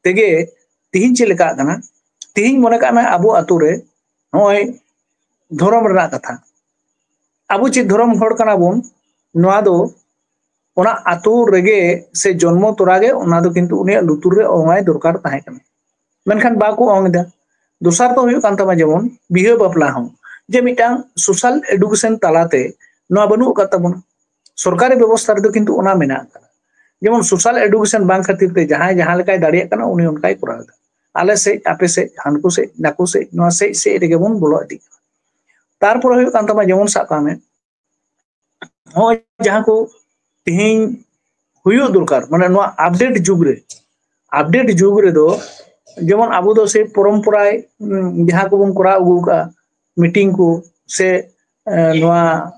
ᱛᱮᱜᱮ ᱛᱤᱦᱤᱧ ᱪᱮᱫ ᱞᱮᱠᱟᱜ ᱠᱟᱱᱟ? ᱛᱤᱦᱤᱧ ᱢᱚᱱᱮ ᱠᱟᱜ ᱢᱮ ᱟᱵᱚ ᱟᱛᱳ ᱨᱮ ᱱᱚᱜᱼᱚᱭ ᱫᱷᱚᱨᱚᱢ ᱨᱮᱱᱟᱜ ᱠᱟᱛᱷᱟ, ᱟᱵᱚ ᱪᱮᱫ ᱫᱷᱚᱨᱚᱢ ᱦᱚᱲ ᱠᱟᱱᱟ ᱵᱚᱱ, ᱱᱚᱣᱟ ᱫᱚ ᱚᱱᱟ ᱟᱛᱳ ᱨᱮᱜᱮ ᱥᱮ ᱡᱚᱱᱢᱚ ᱛᱚᱨᱟ ᱜᱮ ᱚᱱᱟ ᱫᱚ ᱠᱤᱱᱛᱩ ᱩᱱᱤᱭᱟᱜ ᱞᱩᱛᱩᱨ ᱨᱮ ᱚᱝᱟᱭ ᱫᱚᱨᱠᱟᱨ ᱛᱟᱦᱮᱸ ᱠᱟᱱᱟ, ᱢᱮᱱᱠᱷᱟᱱ ᱵᱟᱠᱚ ᱚᱝ ᱮᱫᱟ᱾ ᱫᱚᱥᱟᱨ ᱫᱚ ᱦᱩᱭᱩᱜ ᱠᱟᱱ ᱛᱟᱢᱟ ᱡᱮᱢᱚᱱ ᱵᱤᱦᱟᱹ ᱵᱟᱯᱞᱟ ᱦᱚᱸ, ᱡᱮ ᱢᱤᱫᱴᱟᱝ ᱥᱳᱥᱟᱞ ᱮᱰᱩᱠᱮᱥᱚᱱ ᱛᱟᱞᱟᱛᱮ ᱱᱚᱣᱟ ᱵᱟᱹᱱᱩᱜ ᱟᱠᱟᱫ ᱛᱟᱵᱚᱱᱟ᱾ ᱥᱚᱨᱠᱟᱨᱤ ᱵᱮᱵᱚᱥᱛᱷᱟ ᱨᱮᱫᱚ ᱠᱤᱱᱛᱩ ᱚᱱᱟ ᱢᱮᱱᱟᱜ ᱟᱠᱟᱫᱟ᱾ ᱡᱮᱢᱚᱱ ᱥᱳᱥᱟᱞ ᱮᱰᱩᱠᱮᱥᱚᱱ ᱵᱟᱝ ᱠᱷᱟᱹᱛᱤᱨ ᱛᱮ ᱡᱟᱦᱟᱸᱭ ᱡᱟᱦᱟᱸ ᱞᱮᱠᱟᱭ ᱫᱟᱲᱮᱭᱟᱜ ᱠᱟᱱᱟ, ᱩᱱᱤ ᱚᱱᱠᱟᱭ ᱠᱚᱨᱟᱣ ᱮᱫᱟ᱾ ᱟᱞᱮ ᱥᱮᱫ, ᱟᱯᱮ ᱥᱮᱫ, ᱦᱟᱱᱠᱩ ᱥᱮᱫ, ᱱᱟᱠᱩ ᱥᱮᱫ, ᱱᱚᱣᱟ ᱥᱮᱫ ᱥᱮᱫ ᱨᱮᱜᱮ ᱵᱚᱱ ᱵᱚᱞᱚ ᱤᱫᱤᱜ ᱠᱟᱱᱟ᱾ ᱛᱟᱨᱯᱚᱨᱮ ᱦᱩᱭᱩᱜ ᱠᱟᱱ ᱛᱟᱢᱟ, ᱡᱮᱢᱚᱱ ᱥᱟᱵ ᱠᱟᱜ ᱢᱮ, ᱱᱚᱜᱼᱚᱭ ᱡᱟᱦᱟᱸ ᱠᱚ ᱛᱤᱦᱤᱧ ᱦᱩᱭᱩᱜ ᱫᱚᱨᱠᱟᱨ, ᱢᱟᱱᱮ ᱱᱚᱣᱟ ᱟᱯᱰᱮᱴ ᱡᱩᱜᱽ ᱨᱮ, ᱟᱯᱰᱮᱴ ᱡᱩᱜᱽ ᱨᱮᱫᱚ ᱡᱮᱢᱚᱱ ᱟᱵᱚ ᱫᱚ ᱥᱮ ᱯᱚᱨᱚᱢᱯᱚᱨᱟᱭ ᱡᱟᱦᱟᱸ ᱠᱚᱵᱚᱱ ᱠᱚᱨᱟᱣ ᱟᱹᱜᱩ ᱟᱠᱟᱫᱼᱟ, ᱢᱤᱴᱤᱝ ᱠᱚ ᱥᱮ ᱱᱚᱣᱟ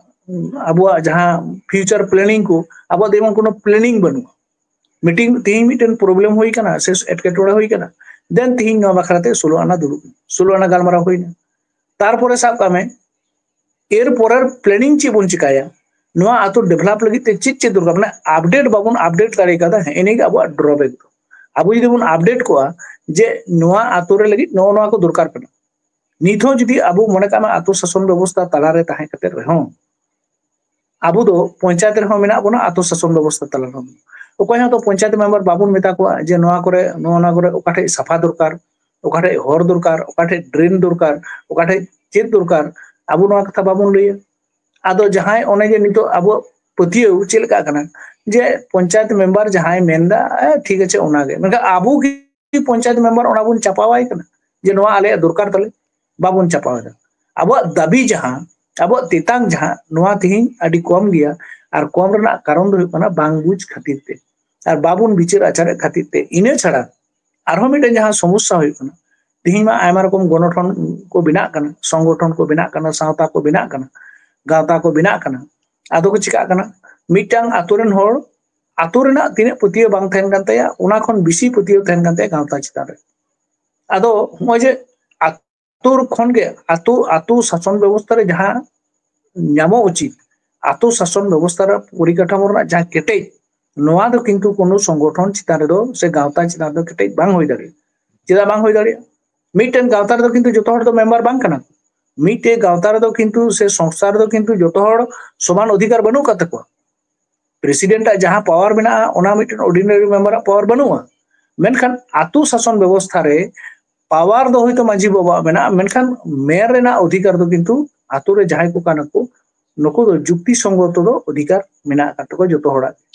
ᱟᱵᱚᱣᱟᱜ ᱡᱟᱦᱟᱸ future planning ᱠᱚ, ᱟᱵᱚᱣᱟᱜ ᱫᱚ ᱮᱢᱚᱱ ᱠᱳᱱᱳ planning ᱵᱟᱹᱱᱩᱜᱼᱟ᱾ ᱢᱤᱴᱤᱝ, ᱛᱮᱦᱮᱧ ᱢᱤᱫᱴᱮᱱ problem ᱦᱩᱭ ᱠᱟᱱᱟ ᱥᱮ ᱮᱴᱠᱮᱴᱚᱬᱮ ᱦᱩᱭ ᱠᱟᱱᱟ, then ᱛᱮᱦᱮᱧ ᱱᱚᱣᱟ ᱵᱟᱠᱷᱨᱟ ᱛᱮ ᱥᱳᱞᱳ ᱟᱱᱟ ᱫᱩᱲᱩᱵ, ᱥᱳᱞᱳ ᱟᱱᱟ ᱜᱟᱞᱢᱟᱨᱟᱣ ᱦᱩᱭᱱᱟ᱾ ᱛᱟᱨᱯᱚᱨᱮ ᱥᱟᱵ ᱠᱟᱜ ᱢᱮ, ᱮᱨ ᱯᱚᱨᱮᱨ planning ᱪᱮᱫ ᱵᱚᱱ ᱪᱤᱠᱟᱭᱟ, ᱱᱚᱣᱟ ᱟᱛᱳ develop ᱞᱟᱹᱜᱤᱫ ᱛᱮ ᱪᱮᱫ ᱪᱮᱫ ᱫᱚᱨᱠᱟᱨ, ᱢᱟᱱᱮ update ᱵᱟᱵᱚᱱ update ᱫᱟᱲᱮ ᱠᱟᱫᱟ᱾ ᱦᱮᱸ, ᱤᱱᱟᱹᱜᱮ ᱟᱵᱚᱣᱟᱜ drawback ᱫᱚ᱾ ᱟᱵᱚ ᱡᱩᱫᱤ ᱵᱚᱱ update ᱠᱚᱜᱼᱟ ᱡᱮ ᱱᱚᱣᱟ ᱟᱛᱳ ᱨᱮ ᱞᱟᱹᱜᱤᱫ ᱱᱚᱜᱼᱚ ᱱᱚᱣᱟ ᱠᱚ ᱫᱚᱨᱠᱟᱨ ᱠᱟᱱᱟ, ᱱᱤᱛ ᱦᱚᱸ ᱡᱩᱫᱤ ᱟᱵᱚ ᱢᱚᱱᱮ ᱠᱟᱜ ᱢᱮ ᱟᱛᱳ ᱥᱟᱥᱚᱱ ᱵᱮᱵᱚᱥᱛᱷᱟ ᱛᱟᱞᱟᱨᱮ ᱛᱟᱦᱮᱸ ᱠᱟᱛᱮ ᱨᱮᱦᱚᱸ ᱟᱵᱚ ᱫᱚ ᱯᱚᱧᱪᱟᱭᱮᱛ ᱨᱮᱦᱚᱸ ᱢᱮᱱᱟᱜ ᱵᱚᱱᱟ, ᱟᱛᱳ ᱥᱟᱥᱚᱱ ᱵᱮᱵᱚᱥᱛᱷᱟ ᱛᱟᱞᱟ ᱨᱮᱦᱚᱸ᱾ ᱚᱠᱚᱭ ᱦᱚᱸ ᱛᱚ ᱯᱚᱧᱪᱟᱭᱮᱛ member ᱵᱟᱵᱚᱱ ᱢᱮᱛᱟ ᱠᱚᱣᱟ ᱡᱮ ᱱᱚᱣᱟ ᱠᱚᱨᱮ, ᱱᱚᱣᱟ, ᱱᱚᱣᱟ ᱠᱚᱨᱮ ᱚᱠᱟ ᱴᱷᱮᱡ ᱥᱟᱯᱷᱟ ᱫᱚᱨᱠᱟᱨ, ᱚᱠᱟ ᱴᱷᱮᱡ ᱦᱚᱨ ᱫᱚᱨᱠᱟᱨ, ᱚᱠᱟ ᱴᱷᱮᱡ drain ᱫᱚᱨᱠᱟᱨ, ᱚᱠᱟ ᱴᱷᱮᱡ ᱪᱮᱫ ᱫᱚᱨᱠᱟᱨ, ᱟᱵᱚ ᱱᱚᱣᱟ ᱠᱟᱛᱷᱟ ᱵᱟᱵᱚᱱ ᱞᱟᱹᱭᱟ᱾ ᱟᱫᱚ ᱡᱟᱦᱟᱸᱭ ᱚᱱᱮ ᱡᱮ ᱱᱤᱛᱚᱜ ᱟᱵᱚᱣᱟᱜ ᱯᱟᱹᱛᱭᱟᱹᱣ ᱪᱮᱫ ᱞᱮᱠᱟ ᱠᱟᱱᱟ ᱡᱮ ᱯᱚᱧᱪᱟᱭᱮᱛ member ᱡᱟᱦᱟᱸᱭ ᱢᱮᱱᱫᱟ, ᱮ, ᱴᱷᱤᱠ ᱟᱪᱷᱮ ᱚᱱᱟᱜᱮ, ᱢᱮᱱᱠᱷᱟᱱ ᱟᱵᱚ ᱜᱮ ᱯᱚᱧᱪᱟᱭᱮᱛ member ᱚᱱᱟ ᱵᱚᱱ ᱪᱟᱯᱟᱣᱟᱭ ᱠᱟᱱᱟ ᱡᱮ ᱱᱚᱣᱟ ᱟᱞᱮᱭᱟᱜ ᱫᱚᱨᱠᱟᱨ ᱛᱟᱞᱮ, ᱵᱟᱵᱚᱱ ᱪᱟᱯᱟᱣ ᱮᱫᱟ᱾ ᱟᱵᱚᱣᱟᱜ ᱫᱟᱹᱵᱤ ᱡᱟᱦᱟᱸ, ᱟᱵᱚᱣᱟᱜ ᱛᱮᱛᱟᱝ ᱡᱟᱦᱟᱸ, ᱱᱚᱣᱟ ᱛᱮᱦᱮᱧ ᱟᱹᱰᱤ ᱠᱚᱢ ᱜᱮᱭᱟ᱾ ᱟᱨ ᱠᱚᱢ ᱨᱮᱱᱟᱜ ᱠᱟᱨᱚᱱ ᱫᱚ ᱦᱩᱭᱩᱜ ᱠᱟᱱᱟ ᱵᱟᱝ ᱵᱩᱡᱽ ᱠᱷᱟᱹᱛᱤᱨ ᱛᱮ ᱟᱨ ᱵᱟᱵᱚᱱ ᱵᱤᱪᱟᱹᱨ ᱟᱪᱟᱨᱮᱫ ᱠᱷᱟᱹᱛᱤᱨ ᱛᱮ᱾ ᱤᱱᱟᱹ ᱪᱷᱟᱲᱟ ᱟᱨᱦᱚᱸ ᱢᱤᱫᱴᱮᱱ ᱡᱟᱦᱟᱸ ᱥᱚᱢᱚᱥᱥᱟ ᱦᱩᱭᱩᱜ ᱠᱟᱱᱟ, ᱛᱮᱦᱮᱧ ᱢᱟ ᱟᱭᱢᱟ ᱨᱚᱠᱚᱢ ᱜᱚᱱᱚᱴᱷᱚᱱ ᱠᱚ ᱵᱮᱱᱟᱜ ᱠᱟᱱᱟ, ᱥᱚᱝᱜᱚᱴᱷᱚᱱ ᱠᱚ ᱵᱮᱱᱟᱜ ᱠᱟᱱᱟ, ᱥᱟᱶᱛᱟ ᱠᱚ ᱵᱮᱱᱟᱜ ᱠᱟᱱᱟ, ᱜᱟᱶᱛᱟ ᱠᱚ ᱵᱮᱱᱟᱜ ᱠᱟᱱᱟ᱾ ᱟᱫᱚ ᱠᱚ ᱪᱤᱠᱟᱜ ᱠᱟᱱᱟ, ᱢᱤᱫᱴᱟᱝ ᱟᱛᱳ ᱨᱮᱱ ᱦᱚᱲ ᱟᱛᱳ ᱨᱮᱱᱟᱜ ᱛᱤᱱᱟᱹᱜ ᱯᱟᱹᱛᱭᱟᱹᱣ ᱵᱟᱝ ᱛᱟᱦᱮᱱ ᱠᱟᱱ ᱛᱟᱭᱟ, ᱚᱱᱟ ᱠᱷᱚᱱ ᱵᱮᱥᱤ ᱯᱟᱹᱛᱭᱟᱹᱣ ᱛᱟᱦᱮᱱ ᱠᱟᱱ ᱛᱟᱭᱟ ᱜᱟᱶᱛᱟ ᱪᱮᱛᱟᱱ ᱨᱮ᱾ ᱟᱫᱚ ᱱᱚᱜᱼᱚᱭ ᱡᱮ ᱟᱛᱳ ᱠᱷᱚᱱ ᱜᱮ, ᱟᱛᱳ, ᱟᱛᱳ ᱥᱟᱥᱚᱱ ᱵᱮᱵᱚᱥᱛᱷᱟ ᱨᱮ ᱡᱟᱦᱟᱸ ᱧᱟᱢᱚᱜ ᱩᱪᱤᱛ, ᱟᱛᱳ ᱥᱟᱥᱚᱱ ᱵᱮᱵᱚᱥᱛᱷᱟ ᱨᱮ ᱯᱚᱨᱤᱠᱟᱴᱷᱟᱢᱳ ᱨᱮᱱᱟᱜ ᱡᱟᱦᱟᱸ ᱠᱮᱴᱮᱡ, ᱱᱚᱣᱟ ᱫᱚ ᱠᱤᱱᱛᱩ ᱠᱳᱱᱳ ᱥᱚᱝᱜᱚᱴᱷᱚᱱ ᱪᱮᱛᱟᱱ ᱨᱮᱫᱚ ᱥᱮ ᱜᱟᱶᱛᱟ ᱪᱮᱛᱟᱱ ᱨᱮᱫᱚ ᱠᱮᱴᱮᱡ ᱵᱟᱝ ᱦᱩᱭ ᱫᱟᱲᱮᱭᱟᱜᱼᱟ᱾ ᱪᱮᱫᱟᱜ ᱵᱟᱝ ᱦᱩᱭ ᱫᱟᱲᱮᱭᱟᱜᱼᱟ? ᱢᱤᱫᱴᱮᱱ ᱜᱟᱶᱛᱟ ᱨᱮᱫᱚ ᱠᱤᱱᱛᱩ ᱡᱚᱛᱚ ᱦᱚᱲ ᱫᱚ member ᱵᱟᱝ ᱠᱟᱱᱟ᱾ ᱢᱤᱫᱴᱮᱡ ᱜᱟᱶᱛᱟ ᱨᱮᱫᱚ ᱠᱤᱱᱛᱩ ᱥᱮ ᱥᱚᱝᱥᱛᱷᱟ ᱨᱮᱫᱚ ᱠᱤᱱᱛᱩ ᱡᱚᱛᱚ ᱦᱚᱲ ᱥᱚᱢᱟᱱ ᱚᱫᱷᱤᱠᱟᱨ ᱵᱟᱹᱱᱩᱜ ᱟᱠᱟᱫ ᱛᱟᱠᱚᱣᱟ᱾ President ᱟᱜ ᱡᱟᱦᱟᱸ power ᱢᱮᱱᱟᱜᱼᱟ, ᱚᱱᱟ ᱢᱤᱫᱴᱮᱱ ordinary member ᱟᱜ power ᱵᱟᱹᱱᱩᱜᱼᱟ᱾ ᱢᱮᱱᱠᱷᱟᱱ ᱟᱛᱳ ᱥᱟᱥᱚᱱ ᱵᱮᱵᱚᱥᱛᱷᱟ ᱨᱮ power ᱫᱚ ᱦᱚᱭᱛᱳ ᱢᱟᱹᱡᱷᱤ ᱵᱟᱵᱟᱣᱟᱜ ᱢᱮᱱᱟᱜᱼᱟ, ᱢᱮᱱᱠᱷᱟᱱ mayor ᱨᱮᱱᱟᱜ ᱚᱫᱷᱤᱠᱟᱨ ᱫᱚ ᱠᱤᱱᱛᱩ ᱟᱛᱳ ᱨᱮ ᱡᱟᱦᱟᱸᱭ ᱠᱚ ᱠᱟᱱᱟ ᱠᱚ, ᱱᱩᱠᱩ ᱫᱚ ᱡᱩᱠᱛᱤ ᱥᱚᱝᱜᱚᱛᱚ ᱫᱚ ᱚᱫᱷᱤᱠᱟᱨ ᱢᱮᱱᱟᱜ ᱟᱠᱟᱫ ᱛᱟᱠᱚᱣᱟ ᱡᱚᱛᱚ ᱦᱚᱲᱟᱜ ᱜᱮ᱾